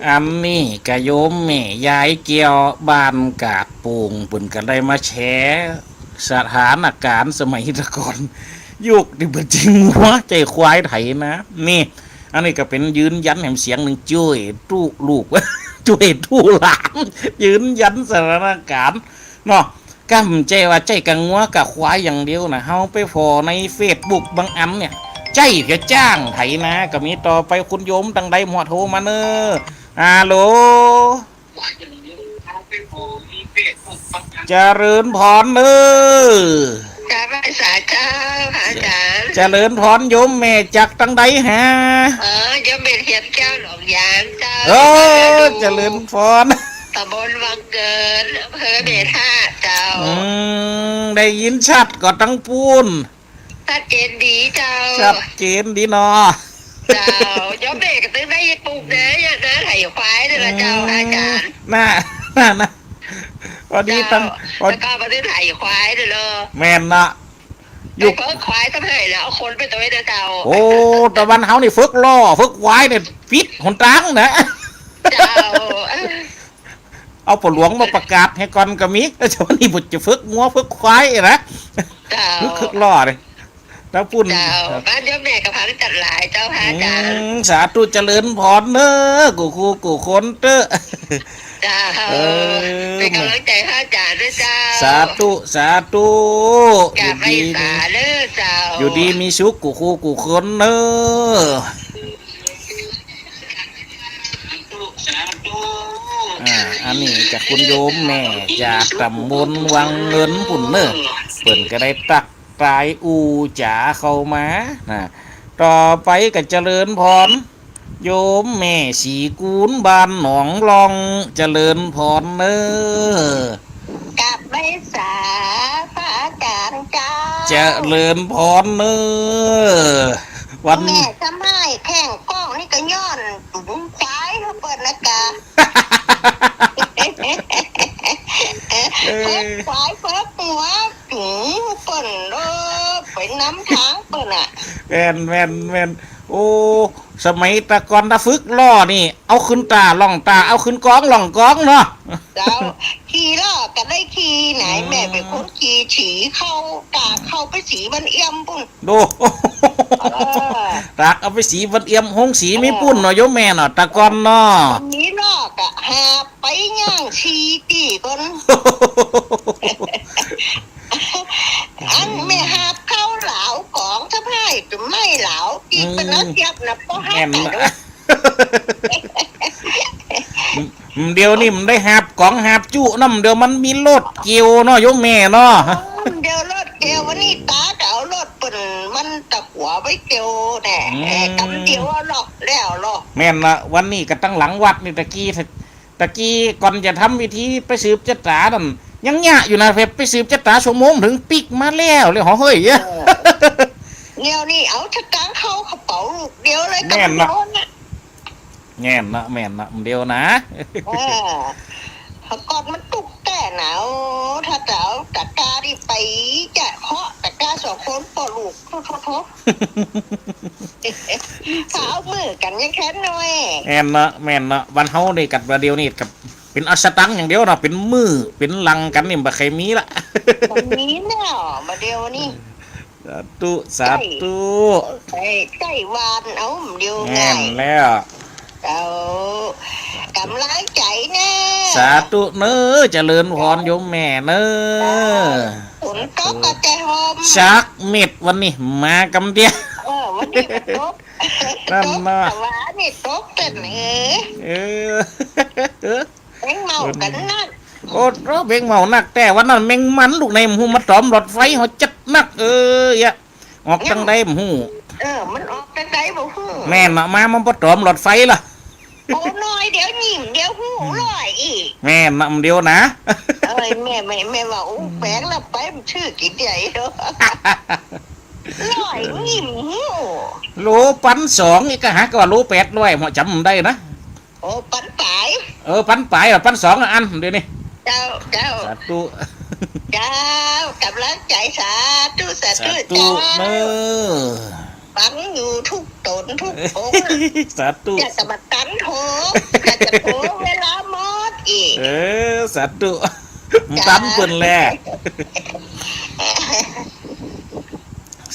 อันนี้ก็โยมแม่ยายแก้วบ้านกาดโป่ง เปิ้นก็ได้มาแชร์สถานการณ์สมัยแต่ก่อน ยุคตี้เปิ้นใจ้งัวใจ้ควายไถนา นี่ อันนี้ก็เป๋นยืนยันแหมเสียงนึ่ง จ้วยตุ๊ลูก จ้วยตุ๊หลาน ยืนยันสถานการณ์เนาะ ก้ำใจ้ว่าใจ้กะงัวกะควายอย่างเดียวนะ เฮาไปผ่อในเฟซบุ๊กบางอันเนี่ย ใจ้เผียจ้างไถนาก็มี ต่อไปคุณโยมตังใดหมอโทรมาเน่อ ฮัลโหล เจริญพรเน่อ กราบไหว้สาเจ้า พระอาจ๋ารย์ เจริญพรโยมแม่จากตังใดฮะ เออ โยมแม่เทียนแก้วหนองยางเจ้า เออ เจริญพร ตำบลวังเงิน อำเภอแม่ทะเจ้า อืม ได้ยินชัดก่อตังปู้น ชัดเจนดีเจ้า ชัดเจนดีเนาะ เจ้า โยมแม่ก็ตึงได้ปลูกนา เยียะนาไถควายนี่แหละเจ้า อืม อาจ๋ารย์ น่ะ น่ะ น่ะ พอดีตัง เจ้า พอ แล้วก็มาตึงไถควายนี่เนาะ แม่นเนาะ ยุค ไปเปิ๊กควายตั้งไหนแล้ว เอาคนไปตวยเด้อเจ้า โอ้ ตะวันเฮานี่เปิ๊กล้อ เปิ๊กควายเนี่ยปิดหนตางนะ เจ้า เอาป้อหลวงมาประกาศหื้อก่อนก็มี แล้วเจ้านี่บ่จะเปิ๊กงัวเปิ๊กควายนะ เจ้า เปิ๊ก เปิ๊กล้อเนี่ย แล้วปู้น เจ้า บ้านโยมแม่ก็พังจัดหลายเจ้า พระอาจ๋ารย์ อืม สาธุเจริญพรเน่อ กู้คู่กู้คนเต๊อะ เจ้า เออ เป๋นก๋ำลังใจ๋พระอาจ๋ารย์เน่อเจ้า สาธุ สาธุ กราบไหว้สาเน่อเจ้า อยู่ดีมีสุขกู้คู่กู้คนเน่อ อ่า อันนี้จากคุณโยมแม่จากตำบลวังเงินปู้นเน่อ เปิ้นก็ได้ตั๊กตายอู้จ๋าเข้ามานะ ต่อไปก็เจริญพร โยมแม่ศรีกูลบ้านหนองล่อง เจริญพรเน่อ กราบไหว้สาพระอาจ๋ารย์เจ้า เจริญพรเน่อ วัน แม่สมัยแข่งกล้องนี่ก็ย้อนควายหื้อเปิ้นนะกะ เออ เปิ๊กควายเปิ๊กงัว อืม เปิ้น เออ ไปนำตางเปิ้นอะ แม่น แม่น แม่น โอ้ สมัยแต่ก่อนถ้าฝึกล้อนี่ เอาขึ้นตาล่องตา เอาขึ้นกองล่องกองเนาะ เจ้า ขี่ล้อก็ได้ขี่ไหน อืม แม่เป๋นคนขี่ ฉีเข้า ตากเข้าไปศรีบันเอี่ยมปู้น โด เออ ตากเอาไปศรีบันเอี่ยม โฮงศรีมีปู้นเนาะ เออ โยมแม่เนาะ แต่ก่อนเนาะ มีล้อก็หาบไปย่างฉีตี้เปิ้น อันแม่หาบเข้าเหลากองสะพาย ไม้เหลาตี้เปิ้นเอาเตียบนะ ป้อหาบ แม่น ไปเนาะ เดี๋ยวนี้มันได้หาบกองหาบจุเนาะ เดี๋ยวมันมีรถเกี่ยวเนาะ โยมแม่เนาะ เดี๋ยวรถเกี่ยว วันนี้ตาก็เอารถเปิ้น มันตะกั๋วไปเกี่ยวแน่ อืม เอ่อกำเดียวอะเนาะ แล้วเนาะ แม่นละ วันนี้ก็ตังหลังวัดนี่ ตะกี้ ตะกี้ก่อนจะทำพิธีไปสืบจะต๋านั่น ยังเยียะอยู่นะ ไป ไปสืบจะต๋าชั่วโมงเถิงปิ๊กมาแล้ว เลยหอเฮ้ย เออ เดี๋ยวนี้เอาสตางค์เข้ากระเป๋าลูกเดียวเลย แม่นละ กำโดนน่ะ แม่นละ แม่นละ เดี๋ยวนะ เออ เมื่อก่อนมันตุ๊กแต๊นะ โอ้ ถ้าจะเอาตะกร้านี่ไปจะเคาะตะกร้าสองคนป้อลูก โธ่ โธ่ โธ่ ถ้าเอามือกั๋นยังแค่น้อย แม่นละ แม่นละ วันเฮานี่กั๋น วันเดียวนี่กั๋น เป๋นเอาสตางค์อย่างเดียวเนาะ เป๋นมื้อเป๋นหลังกั๋นนี่บ่ใค่มีละ บ่มีแล้ว บ่าเดี่ยวนี้ สาธุ สาธุ ใจ้ ใจ้ ใจ้หวานเอา เดี่ยว แม่นแล้ว เจ้า ก๋ำลังใจ๋แน่ สาธุเน้อ เจริญพรโยมแม่เน้อ ฝนตกก็จะหอม สักเม็ดวันนี้ มากำเดียว เออ วันนี้ก็ตก นั่นเนาะ ตก แต่ว่านี่ตกแต่ไหน เออ เม้งเมากั๋นนัก โอ้ เม้งเมานัก แต่วันนั้นเม้งมันลูกไหนบ่ฮู้ มาตอมรถไฟเฮาจัดนัก เออ เยียะ ออกตางใดบ่ฮู้ เออ มันออกตางใดบ่ฮู้ แม่นเนาะ มา มันบ่ตอมรถไฟละ โอ้ น้อยเดียวยิ้มเดียวฮู้ลอยอี้ แม่นเนาะ เดียวนะ เอ้ย แม่ แม่ แม่ว่า โอ้ แป๋งละไป มันจื้อกิ๋นใหญ่ ลอยยิ้มฮู้ โลปันสอง อีกก็หากว่าโลแปดร้อย หัวจ๋ำได้นะ โอ้ ปันป๋าย เออ ปันป๋ายละ ปันสองละอันเดี๋ยวนี้ เจ้า เจ้า สาธุ เจ้า ก๋ำลังใจ๋ สาธุ สาธุ สาธุ เจ้า เน้อ ฟังอยู่ทุกต๋นทุกองค์ สาธุ อยากจะมาตันโทร อยากจะโทรเวลาหมดอี้ เออ สาธุ เจ้า ตันเปิ้นแล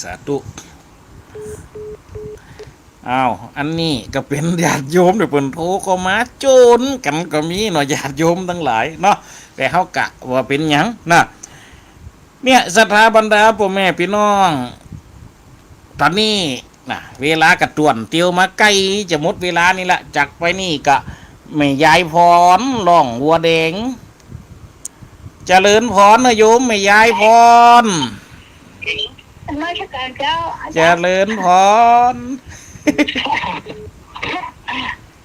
สาธุ อ้าว อันนี้ก็เป๋นญาติโยมเดี๋ยวเปิ้นโทรเข้ามา โจ้นกั๋นก็มีเนาะ ญาติโยมตังหลายเนาะ แต่เฮากะบ่เป๋นหยังนะ เนี่ย ศรัทธาบรรดาป้อแม่ปี้น้อง ต๋อนนี้นะ เวลาก็ต้วนเตียวมาใก้จะหมดเวลานี่ละ จากไปนี่ก็แม่ยายพร ร้องวัวแดง เจริญพรนะโยม แม่ยายพร นมัสก๋านเจ้า อาจ๋ารย์ เจริญพร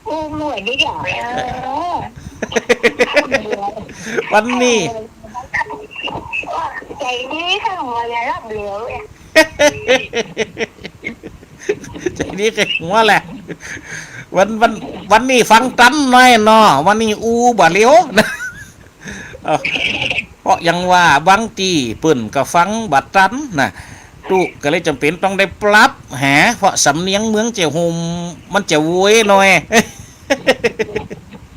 อู้ ม่วนดีจ้ะ เออ วันนี้ ใจ๋ดีค่ะ หัวละรับเหลียวเนี่ย ใจ๋ดีใค่หัวแหละ วัน วัน วันนี้ฟังตันหน้อยเนาะ วันนี้อู้บ่เหลียวนะ เอ้า เพราะอย่างว่าบางตี้เปิ้นก็ฟังบ่ตันนะ ตุ๊ก็เลยจ๋ำเป๋นต้องได้ปรับหา เพราะสำเนียงเมืองเจ้าโฮมมันจะโวยหน่อย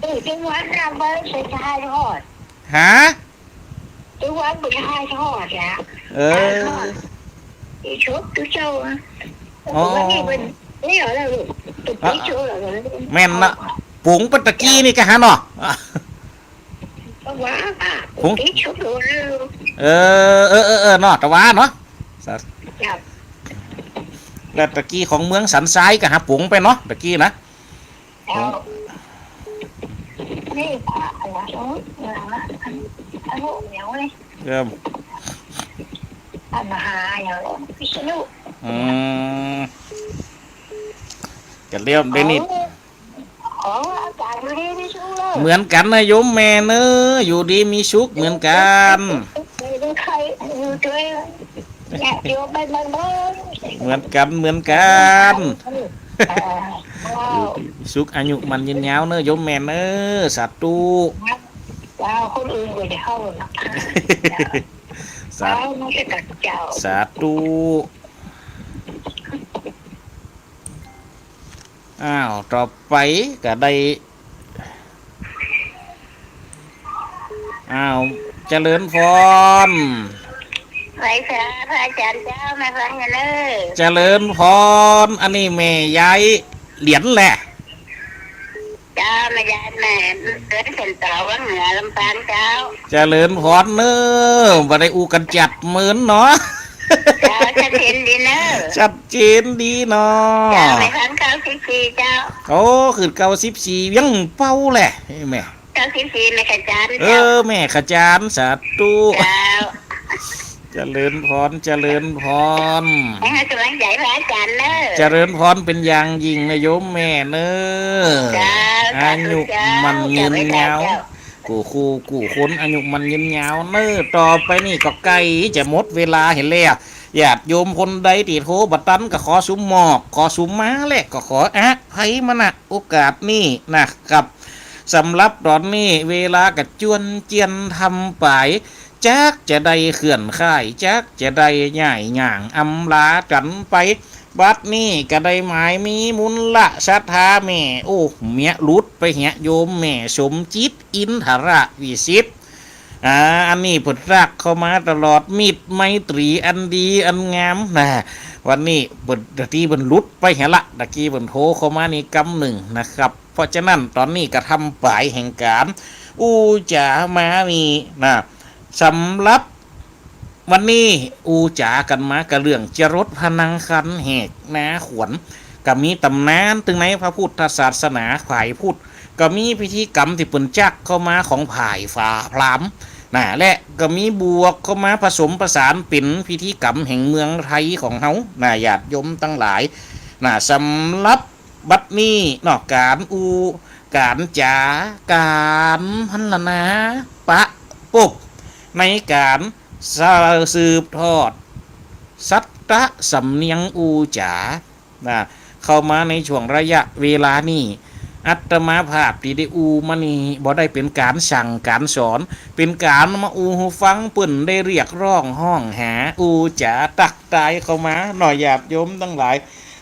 เออ จังหวัดน่ะ บ่ใช่ทหารทอด ฮะ จังหวัดบ่ใช่ทหารทอดอะ เออ ทหารทอด อีชุบตุ๊เจ้าอะ อ๋อ วันนี้เปิ้น นี่เหรอลูก ตุ๊ อ่ะ อีชุบเหรอ แม่นนะ ปรุงไปตะกี้นี่ก็หันเนาะ ว่า ผง ติดชุดอยู่ เออ เออ เออ เออ เนาะ ตะวาเนาะ สา ครับ แล้วตะกี้ของเมืองสันทรายก็หาผงไปเนาะ ตะกี้นะ แล้ว นี่ปะ อะไรวะ เออ อะไรวะ อัน อันนี้เหนียวเลย เริ่ม อันมหาเหนียวเลย พิษณุ อืม จะเริ่มได้นี่ เอา ของอาจ๋ารย์อยู่ดีมีสุขเนอะ เหมือนกั๋นนะโยมแม่เนอะ อยู่ดีมีสุขเหมือนกั๋น ใครอยู่ด้วย ญาติโยมไปเมืองนนท์ เหมือนกั๋น เหมือนกั๋น เออ อยู่ดีมีสุข อายุหมั้นยืนยาวเนอะโยมแม่เนอะ สาธุ เจ้า คนอื่นก็จะเข้าหรอก สา เจ้า ไม่ใช่กับเจ้า สาธุ อ้าว ต่อไปก็ได้ อ้าว เจริญพร ไหว้พระ พระอาจ๋ารย์เจ้า แม่ฟังอยู่เนอะ เจริญพร อันนี้แม่ยายเหรียญแหละ เจ้า แม่ยาย แม่เดินเส้นตอวังเหนือลำปางเจ้า เจริญพรเนอะ บ่ได้อู้กั๋นจัดเมินเนาะ เจ้า ชัดเจนดีเนอะ ชัดเจนดีเนาะ เจ้า แม่ฟังเก้าสิบสี่เจ้า โอ้ ขึ้นเก้าสิบสี่ ยังเป้าแหละ แม่ เก้าสิบสี่ แม่ขจาร เออ เจ้า แม่ขจาร สาธุ เจ้า เจริญพร เจริญพร ให้กำลังใจพระอาจ๋ารย์เนอะ เจริญพรเป๋นอย่างยิ่งนะโยมแม่เนอะ เจ้า อายุหมั้นยืนยาว เจ้า กู้คู่กู้คน อายุหมั้นยืนยาวเนอะ ต่อไปนี่ก็ใก้จะหมดเวลาหั้นแล้ว ญาติโยมคนใดตี้โทรบ่ตันก็ขอสุมหมอก ขอสุมมาแหละ ก็ขออภัยมา ณ โอกาสนี้นะครับ สำหรับต๋อนนี้เวลาก็จวนเจียนทำไป จักจะได้เคลื่อนค่าย จักจะได้ย้ายย่างอำลากั๋นไป บัดนี้ก็ได้หมายมีมูลละศรัทธาแม่ โอ้ เมียหลุดไปเหีย โยมแม่สมจิต อินทรวิสิทธิ์ อ่า อันนี้เปิ้นรักเข้ามาตลอด มิตรไมตรีอันดีอันงามนะ วันนี้เปิ้น ตะกี้เปิ้นหลุดไปแหละ ตะกี้เปิ้นโทรเข้ามานี่กำนึ่งนะครับ เพราะฉะนั้นต๋อนนี้กระทำป๋ายแห่งก๋านอู้จ๋ามานี่นะ สำหรับวันนี้อู้จ๋ากั๋นมาก้าเรื่องจรดพนังคันแหกนาขวัญ ก็มีต๋ำนานตึงในพระพุทธศาสนา ฝ่ายพุทธ ก็มีพิธีกรรมตี้เปิ้นจักเข้ามาของฝ่ายฝาพราหมณ์นะ และก็มีบวกเข้ามาผสมผสานเป๋นพิธีกรรมแห่งเมืองไทยของเฮานะ ญาติโยมตังหลายนะ สำหรับบัดนี้เนาะ ก๋านอู้ ก๋านจ๋า ก๋านพรรณนา ปะปบ ในก๋านสืบทอด สัตตะสำเนียงอู้จ๋า นะ เข้ามาในช่วงระยะเวลานี้ อาตมาภาพตี้ได้อู้มานี่ บ่ได้เป๋นก๋านสั่งก๋านสอน เป๋นก๋านมาอู้หื้อฟัง เปิ้นได้เรียกร้องฮ้องหา อู้จ๋าตักตายเข้ามาเนาะ ญาติโยมตังหลาย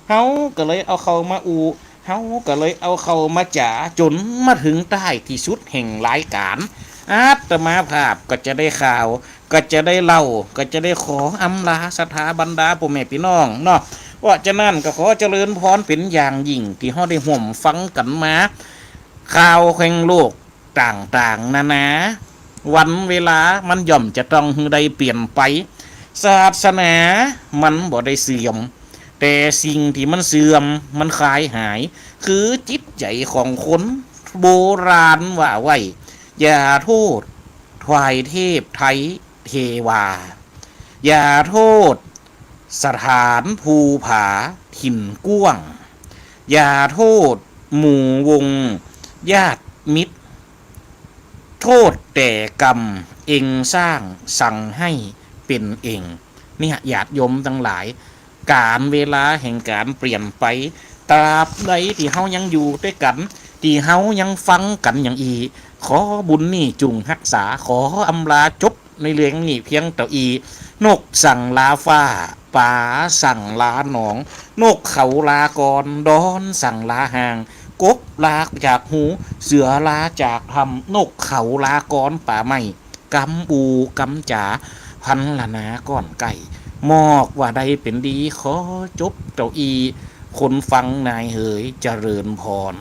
เฮาก็เลยเอาเข้ามาอู้ เฮาก็เลยเอาเข้ามาจ๋า จ๋นมาเถิงต้ายตี้สุดแห่งรายก๋าน อาตมาภาพก็จะได้ข่าว ก็จะได้เล่า ก็จะได้ขออำลาศรัทธาบรรดาป้อแม่ปี้น้องเนาะ เพราะฉะนั้นก็ขอเจริญพรเป๋นอย่างยิ่ง ตี้เฮาได้ฮ่วมฟังกั๋นมา ข่าวแห่งโลกต่างๆ นานา วันเวลามันย่อมจะต้องหื้อได้เปลี่ยนไป ศาสนามันบ่ได้เสื่อม แต่สิ่งตี้มันเสื่อม มันคลายหาย คือจิตใจ๋ของคน โบราณว่าไว้ อย่าโทษฝ่ายเทพไทยเทวา อย่าโทษสถานภูผาถิ่นกว้าง อย่าโทษหมู่วงญาติมิตร โทษแต่กรรมเองสร้างสังให้เป๋นเอง เนี่ย ญาติโยมตังหลาย ก๋าลเวลาแห่งก๋านเปลี่ยนไป ตราบใดตี้เฮายังอยู่ตวยกั๋น ตี้เฮายังฟังกั๋นอย่างอี้ ขอบุญนี่จุ่งฮักษา ขออำลาจบในเรื่องนี้เพียงเต้าอี้ นกสั่งลาฟ้า ป๋าสั่งลาหนอง นกเขาลากร ดอนสั่งลาห่าง กบลาจากฮู เสือลาจากถ้ำ นกเขาลากรป่าไม้ กำอู้กำจ๋า พรรณนาก้อนใก้ มอกว่าได้เป๋นดี ขอจบเต้าอี้ คนฟังนายเหย เจริญพร